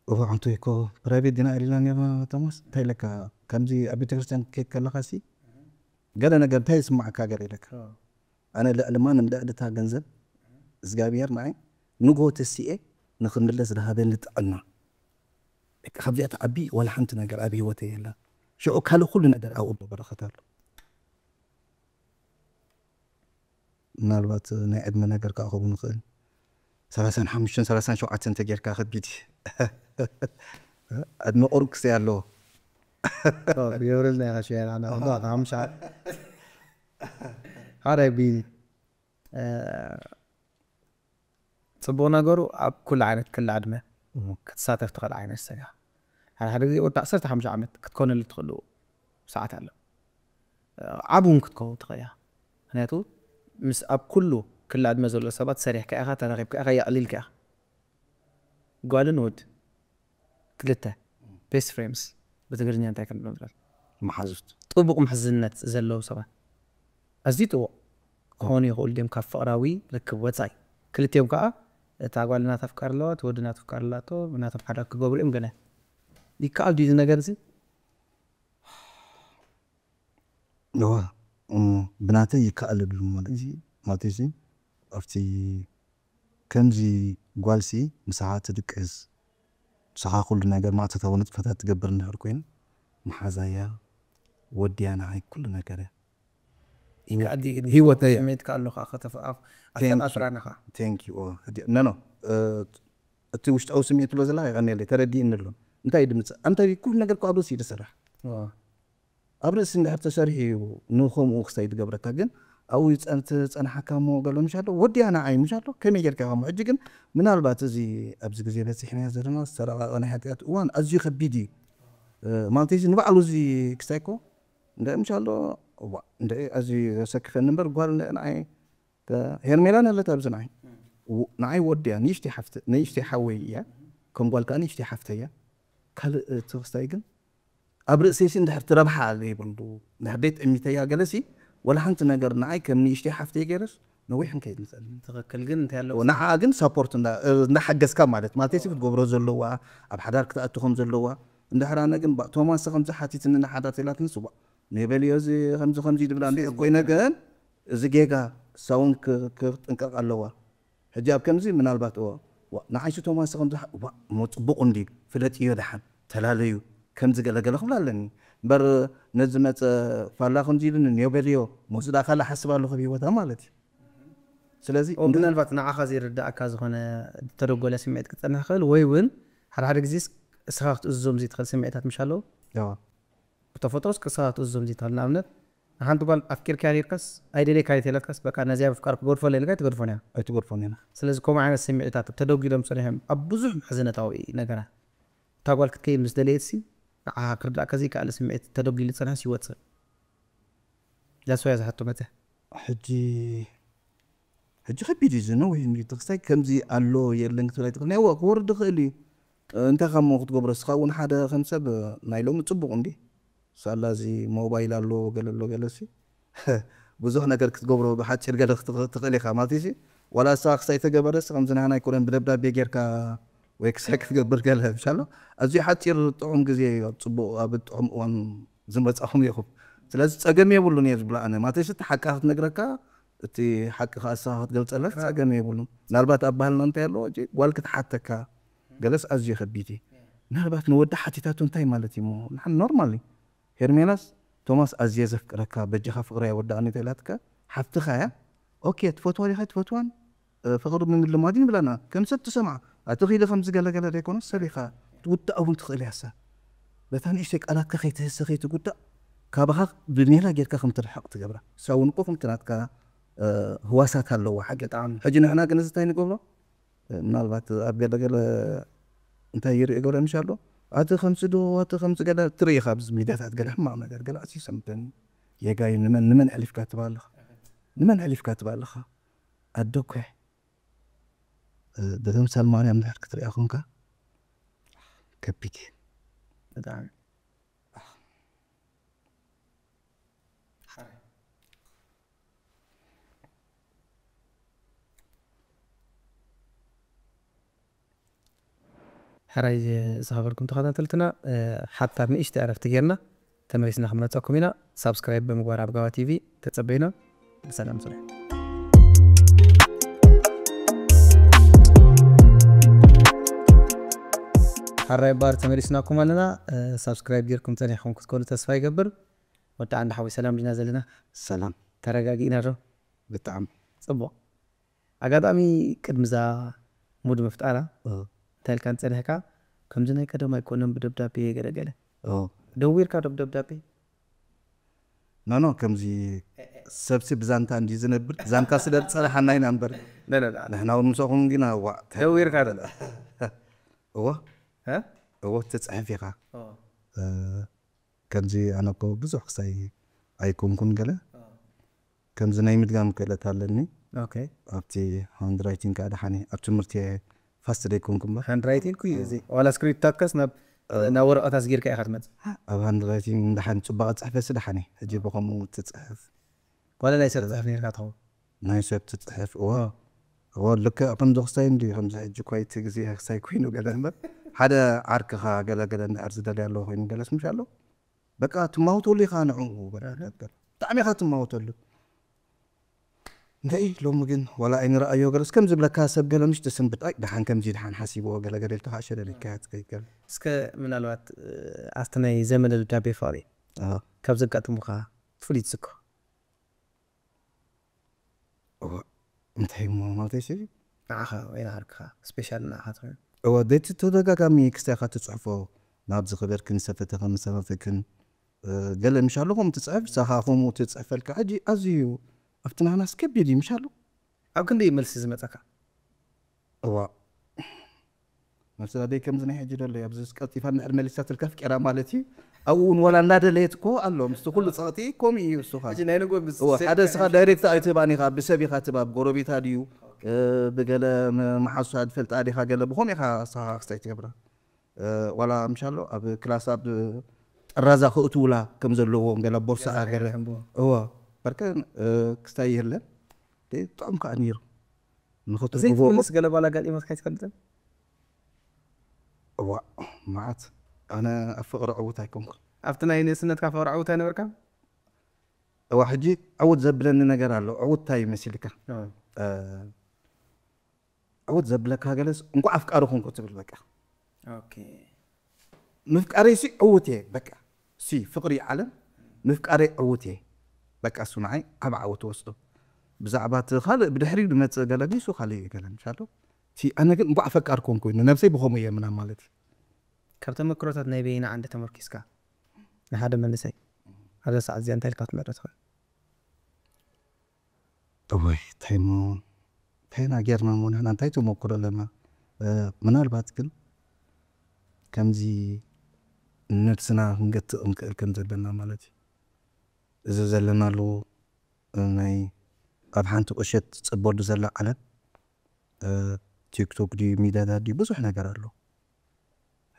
እኮ ሓንቲ እኮ ፕራይቬት ዲና ኢልና ነርና። ቶማስ እንታይ ኢለካ? ከምዚ ኣብ ቤተክርስትያን ክትከይድ ከለኻ ሲ ገለ ነገር እንታይ ይስማዓካ ገለ ኢለካ? ኣነ ልዕሊ ማንም ልዕሊ እታ ገንዘብ እግዚኣብሔር ንዓይ ንጎ ተሲኤ ንክምለስ ዝሃበኒ ጥዕና፣ በቃ ካብዚኣ ትዓቢ ዋላ ሓንቲ ነገር ኣብ ህይወተይ የላ። ሽዑ ካልእ ኩሉ ነገር ኣብኡ ኣሎ፣ በረኸት ኣሎ። ምናልባት ናይ ዕድመ ነገር ከዓ ክኸውን ይኽእል። ሰላሳን ሓሙሽተን ሰላሳን ሸውዓተን እንተጌርካ ከቢድ እዩ። ዕድመ ቁሩብ ክስተይ ኣለዎ። ግብርልና ኢኻ ሽያና ሓምሻ ሓደ ቢኒ። ጽቡቕ ነገሩ ኣብ ኩሉ ዓይነት ክሊ ዕድመ ክትሳተፍ ትኽእል ዓይነት ሰብ ኢኻ። ሓደ ሓደ ግዜ ወዲ ዓሰርተ ሓሙሽተ ዓመት ክትኮነሉ ትኽእሉ ሰዓት ኣሎ። ዓብ እውን ክትከውን ትኽእል ኢኻ። ምክንያቱ ምስ ኣብ ኩሉ ክሊ ዕድመ ዘሎ ሰባት ሰሪሕካ ኢኻ፣ ተራኺብካ ኢኻ፣ የዕሊልካ ኢኻ። ጓልን ወድ ክልተ ቤስት ፍሬንድስ ብትግርኛ እንታይ ክንብሎም ንኽእል? መሓዙት ጥቡቕ ምሕዝነት ዘለዉ ሰባት ኣዝዩ ጥቡቕ ክኾኑ ይኽእሉ ድዮም ካብ ፍቕራዊ ርክብ ወጻኢ? ክልቲኦም ከኣ እታ ጓል ናታ ፍቃር ኣለዋ፣ እቲ ወዲ ናቱ ፍቃር ኣላቶ፣ ናቶም ሓዳር ክገብሩ እዮም ገለ ይከኣል ድዩ እዚ ነገር እዚ? እዋ እሞ ብናተይ ይከኣል እብሉ ማለት እዩ። ማለት እዚ ኣብቲ ከምዚ ጓልሲ ምሳኻ ትድቅስ፣ ምሳኻ ኩሉ ነገር ማእቶታዊ ንጥፈታት ትገብር እንድሕር ኮይና፣ መሓዛያ ወድያ ንዓይ ኩሉ ነገር እያ። ይከኣል ድዩ ግን ህይወተይ እያ። ስሜትካ ኣሎ ከዓ ከተፍ- ኣፍ- Thank you. ኣፈጣጥራና ከዓ Thank you። ኖ ኖ፣ እቲ ውሽጣዊ ስሜት ብሎ ዘላ ይቐኒለይ፣ ተረዲእኒ ኣሎ። እንታይ ድምፅ እንታይ ኩሉ ነገር እኮ ኣብ ርእሲ እዩ ዝስራሕ። ኣብ ርእሲ እንድሕር ተሰሪሑ እዩ ንከምኡ ክሳይ ዝገብረካ። ግን ኣብኡ ይፀን- ትፀናሓካ እሞ ገሎ ምሽ ኣሎ ወዲያ ንዓይ ምሽ ኣሎ ከመይ ጌርካ ኢኻ እሞ? ሕጂ ግን ምናልባት እዚ ኣብዚ ግዜ በፂሕናዮ ዘለና ዝተረቓቐ ናይ ሓጢኣት እዋን ኣዝዩ ከቢድ እዩ። እ፣ ማለት እዚ ንባዕሉ እዚ ክሳይ እኮ እንደ ምሽ ኣሎ እዋ እንደ ኣዝዩ ዘሰክፈኒ እምበር ጓል ንዓይ ተ- ሄርሜላ ነለት ኣብዚ ንዓይ ው- ንዓይ ወዲያ ንእሽተይ ሓፍተ ንእሽተይ ሓወይ እያ። ከም ጓል ከዓ ንእሽተይ ሓፍተ እያ። ካልእ እቲ ክስታይ ግን ኣብ ርእሰይሲ እንድሕር ትረብሓ ዘይብሉ እንድሕር ደይ ጠሚተያ ገለሲ ወላ ሓንቲ ነገር ንዓይ ከም ንእሽተይ ሓፍተይ ገይረስ ነዊሕ ንከይድ ንኽእል። ትኽክል ግን እንታይ ኣለዎ ንዓ ግን ሳፖርት እንዳ- እንዳሓገዝካ ማለት ማለት ሲ ክትገብሮ ዘለዋ ኣብ ሓዳር ክትኣቱ ከም ዘለዋ እንድሕር ኣነ ግን ባ- ቶማስ ከምዚ ሓቲትኒ ንሓዳር ተላትኒ ስዋ ንበልዮ እዚ ከምዚ ከምዚ ድብላ እንዲ ኮይነ ግን እዚ ጌጋ እሳ እውን ክ- ክጥንቀቕ ኣለዋ። ሕጂ ኣብ ከምዚ ምናልባት እዎ ዋ- ንዓይሲ ቶማስ ከምዚ ሓ- ዋ- እሞ ፅቡቕ እንዲ ፍለጥዮ ደሓን ተላለዩ ከምዚ ገለገለ ክብላ ኣለኒ እምበር ነዚ መፀ ፋላ ከምዚ ኢሉኒ ኔው በልዮ ሞስዳ ካላ ሓስብ ኣለኹ ብሂወታ ማለት እዩ። ስለዚ ኦ፣ ምናልባት ንዓኻ ዘይርዳእካ ዝኾነ ዝተደጎለ ስምዒት ክጸንሕ ይኽእል ወይ እውን ሓደ ሓደ ግዜ እስኻ ክትእዝዞም ዘይትኽእል ስምዒታት ምሽ ኣለዉ ያዋ ብተፈጥሮስ እስኻ ክትእዝዞም ዘይትኽእል ንኣብነት ንሓንቲ ጓል ኣፍቂርካ ኔርካስ ኣይደለካ ይተለካስ በቃ ነዚያ ምፍቃር ክገድፎ ኢልካ ኣይትገድፎን እያ ኣይትገድፎን ኢና ስለዚ ከምኡ ዓይነት ስምዒታት ተደጒሎም ጸኒሖም ኣብ ብዙሕ ሕዝነታዊ ነገራት እታ ጓል ክትከይድ ምስ ደለየትሲ ንዓኻ ክርዳእካ ዘይከኣለ ስምዒት ተደጒሉ ጸኒሕስ ይወጽእ ዳስዋያ ዝሓቶ መተ ሕጂ ሕጂ ከቢድ እዩ ዝነው ወይ እንዲ ተክስታይ ከምዚ ኣሎ የለን ክትብል ኣይትኽእል ናይ ክወርድ ይኽእል እዩ እንታይ ካብ ክትገብሮ እስኻ እውን ሓደ ከም ሰብ ናይ ሎሚ ፅቡቅ እንዲ ሳላ እዚ ሞባይል ኣሎ ገለ ኣሎ ገለሲ ብዙሕ ነገር ክትገብሮ ብሓፂር ገለ ክትኽእል ኢኻ ማለት እዩ ዋላ እሳ ክሳይ ተገበረስ ከምዚ ናህና ኣይኮነን ብደብዳቤ ጌርካ ወይ ክሳይ ክትገብር ገለ ምሻሎ ኣዝዩ ሓፂር ጥዑም ግዜ ኣብ ፅቡቅ ኣብ ጥዑም እዋን ዝመፃኹም ኢኹም ስለዚ ፀገም የብሉን እየ ዝብሎ ኣነ ማለት እቲ ሓቂ ክትነግረካ እቲ ሓቂ ከዓ እሳ ክትገልፀለክ ፀገም የብሉን ምናልባት ኣብ ባህልና እንታይ ኣለዎ ጓል ክትሓተካ ገለስ ኣዝዩ ከቢድ እዩ ምናልባት ንወዲ ሓቲታቱ እንታይ ማለት እዩ ኖርማል ሄርሜላስ ቶማስ ኣዝየ ዘፍቅረካ በጃኻ ፍቅረይ ኣይወዳእኒ ተላትካ ሓፍትኻ እያ ኦኬ ትፈትዋ ዲኻ ትፈትዋን ፍቅሪ ብምልማድ እዩ ንብለና ከም ሰብ ትሰምዓ ኣቲ ኺደ ከም ዝገለገለ ዘይኮነ ሰብ ኢኻ ትውዳእ እውን ትኽእል እያ ሰብ በታ ንእሽተይ ቃላትካ ከይትህሰ ከይትጉዳእ ካባኻ ብሜላ ጌርካ ከም ትርሕቕ ትገብራ እሳ እውን እኮ ከምቲ ናትካ ህዋሳት ኣለዋ ሓቂ ሕጂ ንሕና ግን እዚ እንታይ ንገብሮ ምናልባት ኣብ ገለገለ እንታይ ይርኢ ገብረ ምሽ ኣሎ ኣቲ ከምዚ ዶ ኣቲ ከምዚ ገለ ትርኢ ኢኻ ኣብዚ ሚድያታት ገለ ሕማቕ ነገር ገለ ኣሲ ሰምተኒ ጌጋ እዩ ንመን ንመን ሕሊፍካ ትባ ኣለኻ ንመን ሕሊፍካ ትባ ኣለኻ ኣደ እኮ እየ ብተምሳል ማርያም ድሕር ክትሪኣ ኮንካ ከቢድ እዩ ብጣዕሚ ሕራይ ዝኸበርኩም ተኸታተልትና፣ ሓታ ንእሽተ ዕረፍቲ ጌርና ተመሊስና ክንመፀኩም ኢና። ሳብስክራይብ ብምግባር ኣብ ጋዋ ቲቪ ተፀበዩና። ብሰላም ፅንሑ። ሓራይ ባር ተመሊስናኩም ኣለና። ሳብስክራይብ ጌርኩም ፀኒሕኩም ክትኮኑ ተስፋ ይገብር። ወዲ ዓንዲ ሓወይ፣ ሰላም ዲና ዘለና? ሰላም። ተረጋጊእና ዶ? ብጣዕሚ። ፅቡቕ። ኣጋጣሚ ቅድሚዛ ሙድ ምፍጣራ እንታይ ኢልካ ንፀኒሕካ? ከምዚ ናይ ቀደም ኣይኮነን ብደብዳቤ ገለገለ። ደዊርካ ዶ ብደብዳቤ? ኖ ኖ፣ ከምዚ ሰብሲ ብዛንታ እንዲ ዝነብር ዛንታ ስለ ዝፀናሓና ኢና እምበር ንሕና እውን ምሳኹም እንዲና። ዋ ደዊርካ ዶ? እዎ እዎ ትፅሕፍ ኢኻ። ከምዚ ኣነ እኮ ብዙሕ ክሳይ ኣይኮንኩን ገለ ከምዚ ናይ ምድጋም ክእለት ኣለኒ። ኣብቲ ሃንድ ራይቲንግ ከዓ ደሓን እየ። ኣብ ትምህርቲ እየ ፋስት ደይኮንኩ እምበር። ሃንድ ራይቲንግ ኩ እዚ ዋላ ስክሪፕታትካስ ናብ ናብ ወረቐት ኣስጊርካ ኢኻ ትመጽእ። ኣብ ሃንድ ራይቲንግ ደሓን ጽባቐ ጽሕፈሲ ደሓን እየ። ሕጂ ብኸምኡ ትጽሕፍ ዋላ ናይ ሰብ ትጽሕፍ ነርካ ትኸውን። ናይ ሰብ ትጽሕፍ እዎ እዎ ልክዕ ከም ዶክስታይ እንዲ ከምዚ ሕጂ እኳ እቲ ግዜ ክሳይ ኮይኑ ገለ እምበር ሓደ ዓርክኻ ገለ ገለ እንድሕር ዝደልያ ኣለዎ ኮይኑ ገለስ ምሽ ኣሎ በቃ ትማውተሉ ኢኻ ንዕኡ በቃ ብጣዕሚ ኢኻ ትማውተሉ እንታይ ሎሚ ግን ዋላ ኣይንረኣዮ ገለስ ከም ዝብለካ ሰብ ገለ ምሽ ትስንብድ ኣይ ደሓን ከምዚ ደሓን ሓሲብዎ ገለ ገለ ኢልካ ከዓ ሸለል ኢልካ ትከይድ ገለ እስከ ምናልባት ኣብቲ ናይ ዘመነ ደብዳቤ ፍቕሪ ካብ ዘጋጥሙኻ ፍሉይ ትዝክሮ እንታይ እሞ ማለተይ ሲ ንዓኻ ወይ ንዓርክኻ ስፔሻል ንዓኻ ትኸውን እወ ደቲ ተደጋጋሚ ክስታይኻ ትፅሕፎ ናብ ዝኽበርክን ዝሰፈተኽን ዝሰፈተክን ገለ ምሻሉ ከምኡ ትፅሕፍ ንሳኻ ከምኡ ትፅሕፈልካ ሕጂ ኣዝዩ ኣብቲ ናህናስ ከቢድ እዩ ምሻሉ ኣብ ክንደይ መልሲ ዝመፀካ እዋ መሰለደይ ከምዚ ናይ ሕጂ ደሎ ኣብዚ ቀልጢፋ እንድሕር መሊሳትልካ ፍቂራ ማለት እዩ ኣብኡ እውን ወላ እንዳደለየት እኮ ኣሎ ምስቲ ኩሉ ፀቕጢ ከምኡ እዩ እሱ ከዓ ሕጂ ናይ ንጎ ምስ እወ፣ ሓደ ስኻ ዳይሬክት ኣይትህባን ኢኻ ብሰብ ኢኻ ትባብ ጎረቤታ ድዩ እ፣ ብገለ ም- መሓዙሳ ትፈልጣ ዲኻ ገለ ብኸም ኢኻ ስኻ ክስታይ ትገብራ እ፣ ዋላ ምሻሎ ኣብ ክላስ ኣብ ጠራዛ ክእትውላ ከም ዘለዎም ገለ ቦርሳ ገለ እወ በርከ እ፣ ክስታይ የለን ጥዑም ከዓ ነይሩ ዘይትምልስ ገለ ባል ኣጋጢመትካ ኣይትፈልጥን? እዋእ መዓት ኣነ ኣብ ፍቕሪ ዕዉት ኣይኮንኩን። ኣብቲ ናይ ንእስነትካ ፍቕሪ ዕዉት ኣይነበርካን? እዋ ሕጂ ዕዉት ዘብለኒ ነገር ኣሎ። ዕዉት እንታይ እዩ መሲልካ? ዕዉት ዘብለካ ገለስ እንኳዕ ኣፍቃሪ ኮንኩ ትብል በቃ። ኦኬ። ምፍቃረይ ሲ ዕዉት እየ በቃ ሲ ፍቅሪ ዓለም ምፍቃረይ ዕዉት እየ በቃ እሱ ንዓይ ዓብ ዓወት ወስዶ ብዛዕባ እቲ ካልእ ብድሕሪኡ ዝመፅእ ገለ ግን እሱ ካልእ እዩ ገለ ምሻሎ እቲ ኣነ ግን እንኳዕ ፈቃር ኮንኩ ንነብሰይ ብኸምኡ እየ ምና ማለት እዩ ካብ ተመክሮታት ናይ በይና ዓንዲ ተመርኪስካ ንሓደ መንእሰይ ኣብዛ ሰዓት እዚኣ እንታይ ኢልካ ክትመርዕ ትኽእል እወይ እንታይ እሞ እንታይ ኢና ጌርና እሞ ንሕና እንታይ ተመክሮ ኣለና ምናልባት ግን ከምዚ ነብስና ክንገትእ ክንክእል ከም ዘለና ማለት እዩ እዚ ዘለናሉ ናይ ኣብ ሓንቲ ቁሸት ትፅበሉ ዘላ ዓለም ቲክቶክ ድዩ ሚዲያታት ድዩ ብዙሕ ነገር ኣሎ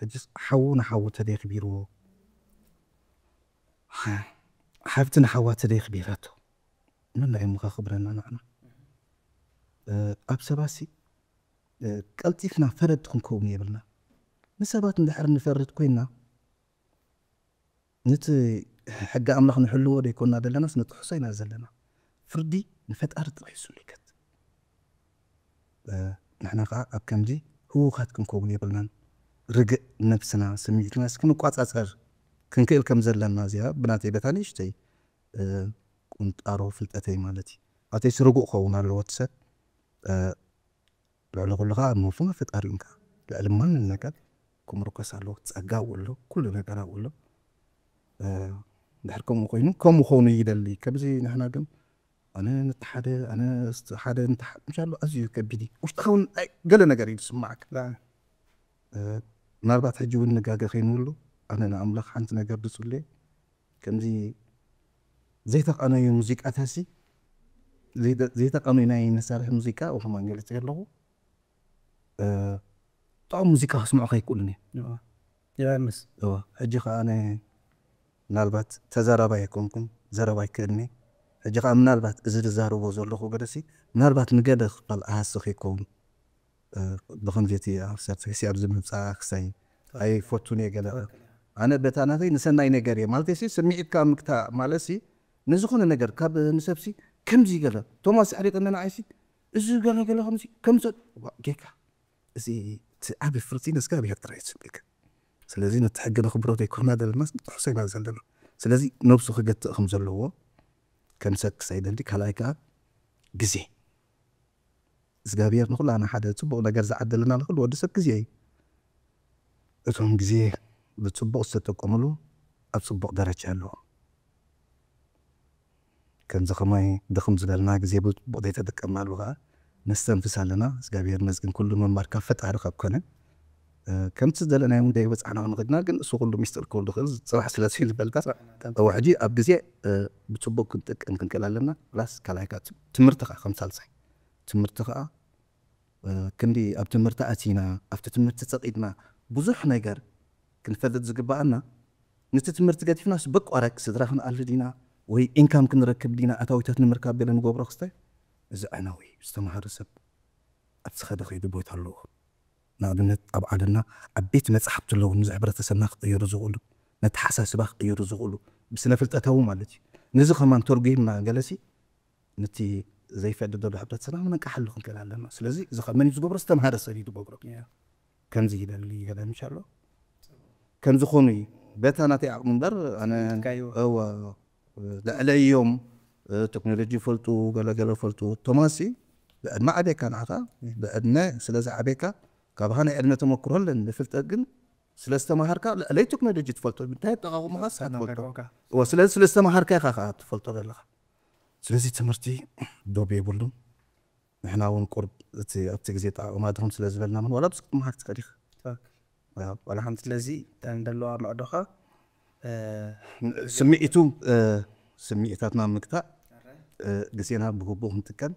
ሕጂ ሓዉ ንሓዉ ተደይ ክቢርዎ ሓፍቲ ንሓዋ ተደይ ክቢራቶ መን ዳይ ምኻ ክብረና ንዓና ኣብ ሰባሲ ቀልጢፍና ፈረድ ክንከውን የብልና ንሰባት እንድሕር ንፈርድ ኮይና ነቲ ሕጊ ኣምላኽ ንሕልዎ ዘይኮና ዘለናስ ንጥሕሶ ኢና ዘለና ፍርዲ ንፈጣሪ ጥራሕ ይስሉ ይከት ንሕና ከዓ ኣብ ከምዚ ህውኻት ክንከውን የብልናን ርግእ ነብስና ስምዒትና ክንቋፃፀር ክንክእል ከም ዘለና እዚኣ ብናተይ በታ ንእሽተይ ቁንጣሮ ፍልጠተይ ማለት እዩ ኣተይስ ርጉእ ክኸውን ኣለዎ እቲ ሰብ ልዕሊ ኩሉ ከዓ ኣብ መንፈስ ፈጣሪ እንካ ልዕሊ ማንም ነገር ክምርኮስ ኣለዎ። ጸጋ እውን ኣሎ፣ ኩሉ ነገር ኣብኡ ኣሎ። ድሕር ከምኡ ኮይኑ ከምኡ ክኸውን ይደሊ። ከምዚ ንሕና ግን ኣነ ነቲ ሓደ ኣነ እስቲ ሓደ እንተ ሓደ ምሻሎ ኣዝዩ ከቢድ እዩ። ውሽጥኻ እውን ናይ ገለ ነገር እዩ ዝስማዓካ። ምናልባት ሕጂ እውን ንጋገ ከይንብሉ ኣነ ንኣምላኽ ሓንቲ ነገር ዝጽልዮ ከምዚ ዘይተቃነዩ ሙዚቃታሲ ዘይተቃነዩ ናይ መሳርሒ ሙዚቃ ወከማን ገሊፀ ኣለኹ ጥዑም ሙዚቃ ክስምዑ ከይክእሉን እዮም ዮሃንስ። እወ፣ ሕጂ ኸዓ ኣነ ምናልባት ተዛራባይ ኣይኮንኩን፣ ዘረባ ኣይክእልኒ። ሕጂ ኸዓ ምናልባት እዚ ዝዛረቦ ዘለኹ ገለሲ ምናልባት ንገለ ክፋል ኣሃስኽ ይከውን። እ፣ ብኸምዚ እቲ ኣብ ሰርቲፊሲ ኣብዚ ምምፃእ ክሳይ ኣይፈቱን እየ ገለ። ኣነ በታ ናተይ ንሰናይ ነገር እየ ማለት ሲ ስምዒትካ ምግታእ ማለት ሲ ንዝኾነ ነገር ካብ ንሰብሲ ከምዚ ገለ ቶማስ ኣሕሪቀኒ ንዓይሲ እዚ ገለ ገለ ከምዚ ከምዚ ዋ፣ ጌካ እዚ እቲ ዓቢ ፍርዲ ንእግዚኣብሔር ጥራይ እዩ ዝስምዓካ። ስለዚ ነቲ ሕጊ ነኽብሮ ዘይኮና ዘለና ንጥሕሶ ኢና ዘለና። ስለዚ ነብሱ ክገትእ ከም ዘለዎ ከም ሰብ ክሳይ ደሊ ካልኣይ ከኣ ግዜ እግዚኣብሔር ንኩላና ሓደ ጽቡቕ ነገር ዝዓደለና ንኩሉ ወዲ ሰብ ግዜ እዩ። እቶም ግዜ ብጽቡቕ ዝተጠቀምሉ ኣብ ጽቡቕ ደረጃ ኣለዉ። ከምዚ ከማይ ድኽም ዝበልና ግዜ ብጽቡቕ ዘይተጠቀምናሉ ከዓ ነስተንፍስ ኣለና። እግዚኣብሔር ይመስገን ኩሉ መማር ካብ ፈጣሪ ካብ ኮነ እ፣ ከምቲ ዝደለናዮ እውን ደይበጻሕና ክንኽድና ግን እሱ ኩሉ ሚስጥር ክህሉ ዝኽእል ጽባሕ ስለ ዘይንፈልጣ እዋ ሕጂ ኣብ ግዜ እ፣ ብጽቡቅ ክንጥቀም ክንክእል ኣለና ፕላስ ካልኣይ ከዓ ትምህርቲ ከዓ ከም ሳልሳይ ትምህርቲ ከዓ እ፣ ክንዲ ኣብ ትምህርቲ ኣቲና ኣብቲ ትምህርቲ ጸቂጥና ብዙሕ ነገር ክንፈልጥ ዝግባኣና ነቲ ትምህርቲ ገዲፍናስ በቋራጭ ስድራ ክንኣሊ ዲና ወይ ኢንካም ክንረክብ ዲና ኣታዊታት ንምርካብ ገለ ንገብሮ ክስታይ እዚ ዕነዊ ዝተማሃረ ሰብ ኣብ ዝኸደ ከይዱ ቦታ ኣለዎ ንኣብነት ኣብ ዓለምና ዓበይቲ መፅሓፍቲ ኣለዉ ነዚ ሕብረተሰብና ክቅይሩ ዝኽእሉ ነተሓሳስባ ክቅይሩ ዝኽእሉ ብስነ ፍልጠታዊ ማለት እዩ ነዚ ከማን ተርጉምና ገለሲ ነቲ ዘይፈቅድ ዘሎ ሕብረተሰብና ምንቃሓሉ ክንክእል ኣለና ስለዚ እዚ ካብ መን እዩ ዝገብሮ ዝተምሃረ ሰብ እዩ ዝገብሮ ከምዚ ይደሊ ገለ ምሻሎ ከም ዝኾኑ እዩ በታ ናተይ ዓቕሚ እምበር ኣነ እወ ልዕለዮም ቴክኖሎጂ ይፈልጡ ገለገለ ይፈልጡ ቶማስ ብዕድመ ዓብየካ ንዓኻ ብዕድመ ስለ ዝዓብየካ ካባኻ ናይ ዕድመ ተመክሮ ኣለን ንፍልጠት ግን ስለ ዝተምሃርካ ልዕለይ ቴክኖሎጂ ትፈልጦ እንታይ ኣጠቓቕሙኻስ ኣይትፈልጦ ስለዚ ስለ ዝተምሃርካ ኢኻ ከዓ ትፈልጦ ዘለኻ ስለዚ ትምህርቲ ዶብ የብሉን ንሕና እውን ቁርብ እቲ ኣብቲ ግዜ ኣጠቓቕማ ድኹም ስለ ዝበልና ምን ዋላ ብስክ ትምሃር ትኽእል ኢኻ ዋላ ሓንቲ ስለዚ እንደለዋ ምዕዶኻ ስምዒቱ ስምዒታትና ምግታእ ግዜና ብግቡእ ክንጥቀም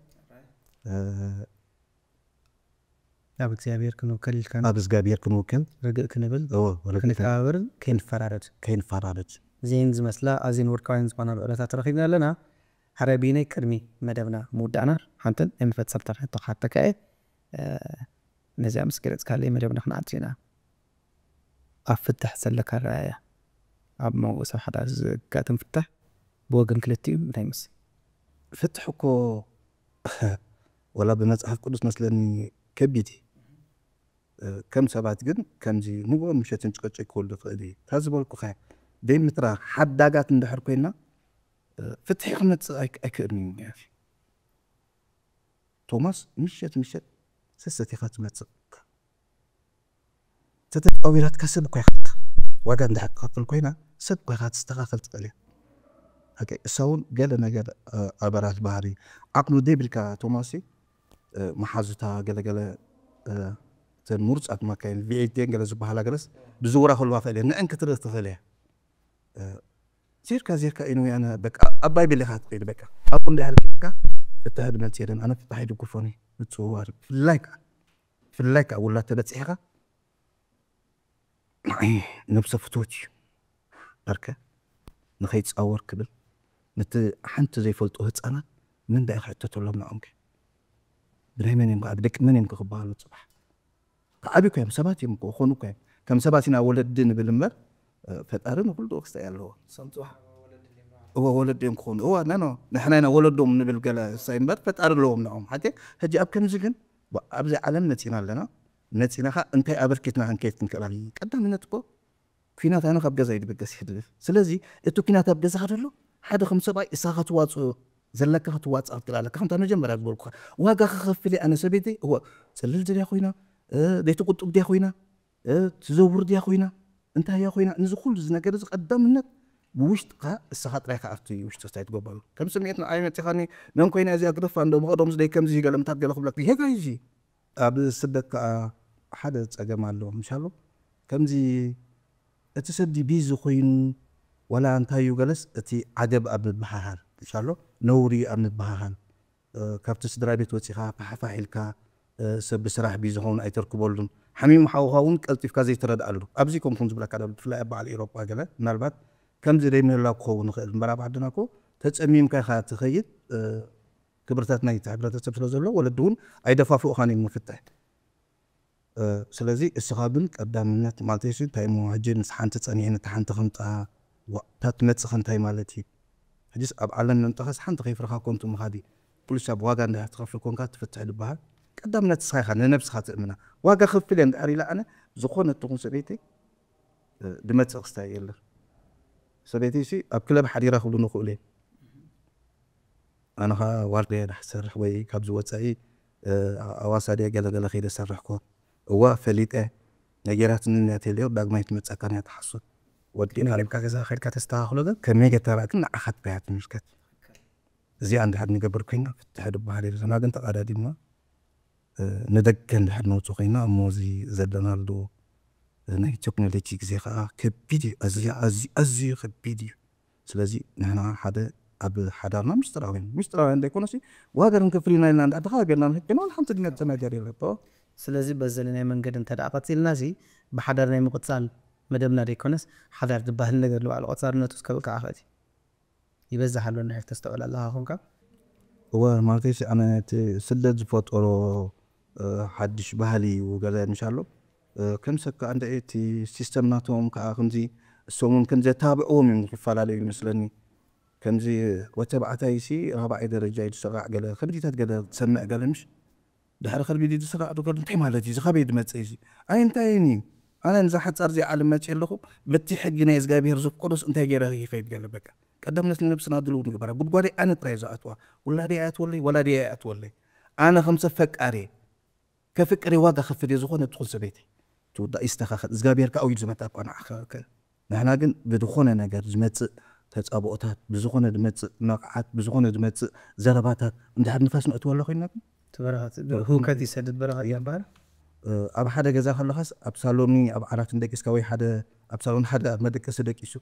ናብ እግዚኣብሔር ክንውከል ኢልካ ኣብ እግዚኣብሔር ክንውከል ርግእ ክንብል ክንከባበርን ከይንፈራረድ ከይንፈራረድ እዚን ዝመስላ ኣዝን ወርቃውያን ዝኾና ብዕለታት ተረኺብና ኣለና ሓረቢነይ ቅድሚ መደብና ምውዳእና ሓንትን ናይ መፈፀምታ ሕቶ ክሓተካ እየ ነዚኣ ምስ ገለፅካለይ መደብና ክንዓቱ ኢና ኣብ ፍትሕ ዘለካ ረኣያ ኣብ መንጎ ሰብ ሓዳር ዘጋጥም ፍትሕ ብወገን ክልቲኡ እንታይ ይመስል? ፍትሕ እኮ ወላ ብመፅሓፍ ቅዱስ መስለኒ ከቢድ እዩ ከም ሰባት ግን ከምዚ ንግሆ ምሸትን ጭቅጭቅ ክህሉ ይኽእል እዩ እታ ዝበልኩኸ ደይ ምትራ ሓዳጋት እንድሕር ኮይና ፍትሒ ክመፅእ ኣይክእልን እዩ ቶማስ ምሸት ምሸት ሰሰቲኻ ትመፅእ ተተፃዊራትካ ሰብ እኳ ይኸፍልካ ዋጋ እንድሕር ትኸፍል ኮይና ሰብ እኳ ኢኻ ትስተኻኸል ትኽእል እያ ሓቀይ እሳ እውን ገለ ነገር ኣበራት ባህሪ ዓቕሚ ደይብልካ ቶማሲ መሓዙታ ገለገለ እተን ምሩፃት ማካይን ቪኤይት ገለ ዝበሃላ ገለስ ብዝውራ ከልዋ ክእል እየ ንዕን ክትርኢ ትኽእል እያ ዜርካ ዜርካ ኢኑ ያነ በቃ ኣባይ በሌኻ ትኽእል በቃ ኣብኡ እንዳሕር ኬድካ ፍትሒ ድመልስ የለን ኣነ ፍትሒ ድጉፎኒ ምፅውዋር ብፍላይ ከዓ ብፍላይ ከዓ ውላድ ተበፂሕኻ ንዓይ ነብሰ ፍትወት እዩ በርከ ንኸይፃወር ክብል ነቲ ሓንቲ ዘይፈልጦ ህፃናት ምንታይ ክሕተተሎም ንዖም ከ ብናይ መን እዮም ከዓ ብደቂ መን እዮም ክበሃሉ ፅባሕ ክዓብዩ እኮ እዮም ሰባት እዮም እኮ ክኾኑ እኮ እዮም ከም ሰባት ኢና ወለዲ ንብል እምበር ፈጣሪ ንኩሉ ክስታይ ኣለዎ እወ ወለዲ እዮም ክኾኑ እወ ነኖ ንሕና ኢና ወለዶም ንብል ገለ ሳይ እምበር ፈጣሪ ኣለዎም ንዖም ሓቴ ሕጂ ኣብ ከምዚ ግን ኣብዚ ዓለም መፂና ኣለና መፂና ኸ እንታይ ኣበርኪትና ክንከይድ ክንክእል ኣለና ቀዳምነት እኮ ኲናት ኣነ ካብ ገዛ ይድበገስ ይሕድር ስለዚ እቲ ኲናት ኣብ ገዛኻ ደሎ ሓደ ከም ሰብኣይ እሳኻ ትዋፅኦ ዘለካ ክትዋፅእ ክትክእል ኣለካ ከምታ መጀመርያ ዝበልኩኻ ዋጋ ክኸፍል ኣነ ሰበይተይ እወ ፅልል ድያ ኮይና ዘይትቁጥብ ድያ ኮይና ትዘውር ድያ ኮይና እንታይ እያ ኮይና ነዚ ኩሉ እዚ ነገር እዚ ቀዳምነት ብውሽጥካ እሳኻ ጥራይ ከኣቱ እዩ ውሽጢ ስታይ ትገበሩ ከም ስምዒት ንዓይ መፂኻኒ መን ኮይና እዚኣ ግደፋ እንዶ መቐዶም ዝደይ ከምዚ ገለ ምታት ገለ ክብለክ ይሄ እዚ ኣብ ስደት ከዓ ሓደ ፀገም ኣሎ ምሻሎ ከምዚ እቲ ሰብ ቢዚ ኮይኑ ዋላ እንታይ እዩ ገለስ እቲ ዓገብ ኣብ ምብሃሃል ምሻሎ ነውሪ ኣብ ምብሃሃል ካብቲ ስድራ ቤት ወፂኻ ፋሕፋሕ ኢልካ ሰብ ብስራሕ ቢዚ ኸውን ኣይተርክበሉን። ሓሚሙ ሓውኻ እውን ቀልጢፍካ ዘይትረድኣሉ። ኣብዚ ከምኹም ዝብለካ ዶ ብፍላይ ኣብ በዓል ኤሮጳ ገለ ምናልባት ከምዚ ዘይምህላው ክኸውን ይኽእል እምበር ኣብ ዓድና እኮ ተጸሚምካ ኢኻ ትኸይድ። ክብርታት ናይቲ ሕብረተሰብ ስለ ዘሎ ወለዲ እውን ኣይደፋፍኡኻን እዮም ንፍትሕ። ስለዚ እስኻ ግን ቀዳምነት ማለት ሲ እንታይ እሞ ሕጂ ምስ ሓንቲ ጸኒዕን እቲ ሓንቲ ከምጣ እታ ትመጽእ እንታይ ማለት እዩ? ሕጅስ ኣብ ዓለም ምምጣኸስ ሓንቲ ከይፍርኻ ኮንቱ ምኻድ እዩ። ፕሉስ ኣብ ዋጋ እንድሕር ትኸፍል ኮንካ ትፍትሕ ዝበሃል ቀዳምነት እስኻ ኢኻ ንነብስኻ ትእምና። ዋጋ ከፍል እየ እንድሕር ኢለ ኣነ ዝኾነ ትኹን ሰበይቲ ድመጽእ ክስታይ የለን። ሰበይቲ ሲ ኣብ ክለብ ሓዲራ ክብሉ ንኽእሉ እዮም። ኣነ ኸዓ ዋርድያ ድሕር ሰርሕ ወይ ካብዚ ወፃኢ ኣዋሳ ድየ ገለገለ ከይደ ሰርሕ ኮ እዋ ፈሊጠ ነገራት ንነት የልዮ ዳግማይ ትመፀካ ንያ ትሓሱ ወዲና ሪብካ ገዛ ከድካ ተስተኻኽሎ ግን ከመይ ገተራ ግን ንዓኻ ትበያ ትምልከት። እዚኣ እንድሕር ንገብር ኮይና ፍትሕ ድበሃል የለና ግን ተቓዳዲምና ንደገ እንድሕር ነውፅእ ኮይና እሞ እዚ ዘለናሉ ናይ ቴክኖሎጂ ግዜ ከዓ ከቢድ እዩ። ኣዝያ ኣዝዩ ኣዝዩ ከቢድ እዩ። ስለዚ ንሕና ሓደ ኣብ ሓዳርና ምስጢራውያን ምስጢራውያን ዘይኮነሲ ዋጋ ክንከፍል ኢና ኢልና እንዳ ተኸባቢርና ንክድ ኮይና ሓንቲ ድንገት ተናገር የለቶ። ስለዚ በዚ ዘለናይ መንገዲ እንተ ደኣ ቀፂልና እዚ ብሓዳር ናይ ምቕፃል መደብና ዘይኮነስ ሓዳር ዝበሃል ነገር ንባዕሉ ቀፃልነቱ ከብቅዕ ይኽእል እዩ። ይበዝሕ ኣሎ እንድሕር ተስተውዕል ኣለኻ ኮንካ። እወ ማለተይ ኣነ እቲ ስደት ዝፈጠሮ ሓድሽ ባህሊ እዩ ገለ ምሽ ኣሎ። ከም ሰብ ከዓ እንደ እቲ ሲስተም ናቶም ከዓ ከምዚ እሶም እውን ከምዚ የታብዕዎም እዮም ዝፈላለዩ ይመስለኒ። ከምዚ ወተባዕታይ ሲ ራብዓይ ደረጃ እዩ ዝስራዕ ገለ ከምዚታት ገለ ትሰምዕ ገለ ምሽ ድሕሪ ከርቢ ድዩ ዝስራዕ ዶ ገለ እንታይ ማለት እዩ? እዚ ካበይ ዝመጽእ እዩ? ኣይ እንታይ እዩ? ኣነ ንዛ ሓጻር እዚኣ ዓለም መጽእ ኣለኹ በቲ ሕጊ ናይ እግዚኣብሔር ዝፍቀዶስ እንታይ ገይረ ይኸይድ ገለ በቃ ቀደምነት ንነብስና ድልው ንግበራ ጉድጓደይ ኣነ ጥራይ ዝኣትዋ ውላደይ ኣያትወለይ ወላደይ ኣያትወለይ ኣነ ከምሰ ፈቃሪ ከፍቅር ዋጋ ከፍል ዝኾነ ትኹን ሰበይቲ ትውዳእ ይስተኻኸል እግዚኣብሔር ከዓ እዩ ዝመጣ እኳ ንዓኻ ንሕና ግን ብዝኾነ ነገር ዝመፅእ ተፃብኦታት ብዝኾነ ዝመፅእ መቕዓት ብዝኾነ ዝመፅእ ዘረባታት እንድሕር ንፋስ ነእትወሎ ኮይና ግን ትበረኸት ህውከት ይሰድድ በረኸት እያ ይበሃል። ኣብ ሓደ ገዛ ከለኻስ ኣብ ሳሎኒ ኣብ ዓራት እንደቂስካ ወይ ሓደ ኣብ ሳሎን ሓደ ኣብ መደቀሲ ደቂሱ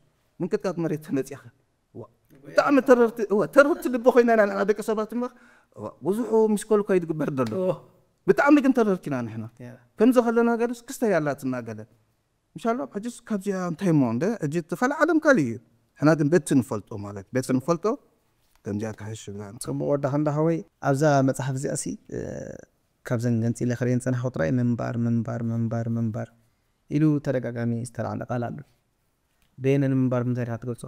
ምንቅጥቃጥ መሬት ተመፂኻ ብጣዕሚ ተረርቲ እወ ተረርቲ ልቢ ኮይና ኢና ንሕና ደቂ ሰባት እምበር እወ ብዙሑ ሚስኮል እኳ እዩ ዝግበር ዘሎ እወ ብጣዕሚ ግን ተረርኪና ንሕና ያ ከምዚ ከለና ገለስ ክስታይ ኣላትና ገለ ምሻሎ ሕጅስ ካብዚኣ እንታይ እሞ እንደ ሕጂ ትፈል ዓለም ካልእ እዩ ሕና ግን በቲ ንፈልጦ ማለት በቲ ንፈልጦ ከምዚኣ ክሕሽ ብላ ጽቡቕ ወዳኻ እንዳ ሓወይ ኣብዛ መጽሓፍ እዚኣ ሲ ካብዘን ገንጺለ ክርእየን ጸናሕኩ ጥራይ ምንባር ምንባር ምንባር ምንባር ኢሉ ተደጋጋሚ ዝተላዕለ ቃል ኣሎ። በየነ ንምንባር ብምንታይ ዲኻ ትገልጾ?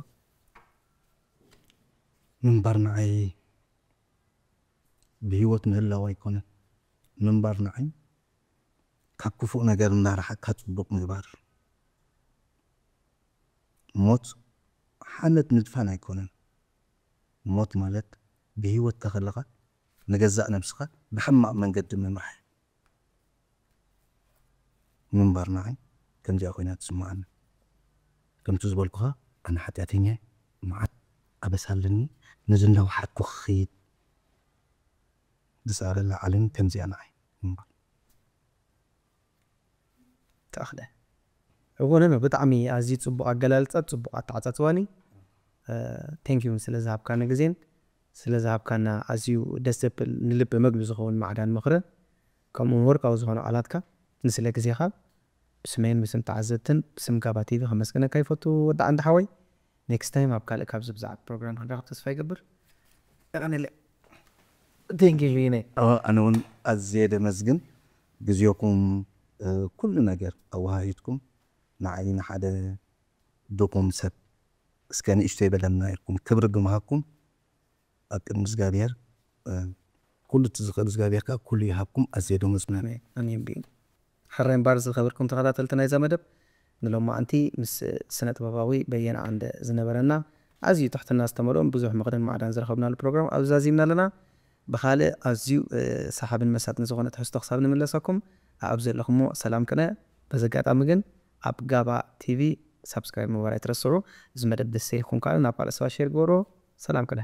ምንባር ንዓይ ብህይወት ምህላው ኣይኮነን። ምንባር ንዓይ ካብ ክፉእ ነገር እናረሓቅካ ጽቡቕ ምግባር። ሞት ሓመድ ምድፋን ኣይኮነን። ሞት ማለት ብህይወትካ ከለኻ ንገዛእ ነብስኻ ብሕማቕ መንገዲ ምምራሕ። ምንባር ንዓይ ከምዚኣ ኮይና ትስምዓኒ። ከምቲ ዝበልኩኻ ኣነ ሓጢኣተኛ እየ፣ መዓት ኣበሳ ኣለኒ፣ ነዚ እንዳወሓድኩ ክኸይድ ዝሰኣለላ ዓለም ከምዚኣ ንዓይ ምንባር። ተኣኽለ እወ ነኖ ብጣዕሚ ኣዝዩ ፅቡቅ ኣገላልፃ ፅቡቅ ኣተዓፃፅዋኒ thank you ስለ ዝሃብካኒ ግዜን ስለ ዝሃብካና ኣዝዩ ደስ ዘብል ንልቢ መግቢ ዝኸውን ማዕዳን ምኽርን ከምኡውን ወርቃዊ ዝኾነ ቃላትካ ንስለ ግዜኻ ብስመይን ብስም ተዓዘብትን ብስም ጋባ ቲቪ ከመስግነካ ይፈቱ ወዲ ዓንዲ ሓወይ next time ኣብ ካልእ ካብዚ ብዛዕባ ፕሮግራም ክንረኽብ ተስፋ ይገብር የቐንየለይ thank you ሊነ ኣነ እውን ኣዝየ ደመስግን ግዜኹም ኩሉ ነገር ኣወሃሂድኩም ንዓይ ንሓደ ድኹም ሰብ እስከ ንእሽተይ በለና ኢልኩም ክብሪ ብምሃብኩም ኣብ ቅድሚ እግዚኣብሔር ኩሉ እቲ ዝኽእል እግዚኣብሔር ከዓ ኩሉ ይሃብኩም ኣዝየ ደመስግን ኣሜን ኣሜን ብዩ ሕራይ እምባር ዝኸበርኩም ተኸታተልቲ ናይዛ መደብ ንሎማዓንቲ ምስ ስነ ጥበባዊ በየነ ዓንደ ዝነበረና ኣዝዩ ትሕትና ዝተመልኦም ብዙሕ ምኽርን ማዕዳን ዝረኸብናሉ ፕሮግራም ኣብዚ ዛዚምና ኣለና ብኻልእ ኣዝዩ ሰሓብን መሳጥን ዝኾነ ትሕዝቶ ክሳብ ንምለሰኩም ኣብ ዘለኹሞ ሰላም ቅነ በዚ ኣጋጣሚ ግን ኣብ ጋባ ቲቪ ሳብስክራይብ ምግባር ኣይትረስዑ እዚ መደብ ደስ ኢልኩም ከዓ ናብ ካልእ ሰባት ሼር ግበርዎ ሰላም ቅነ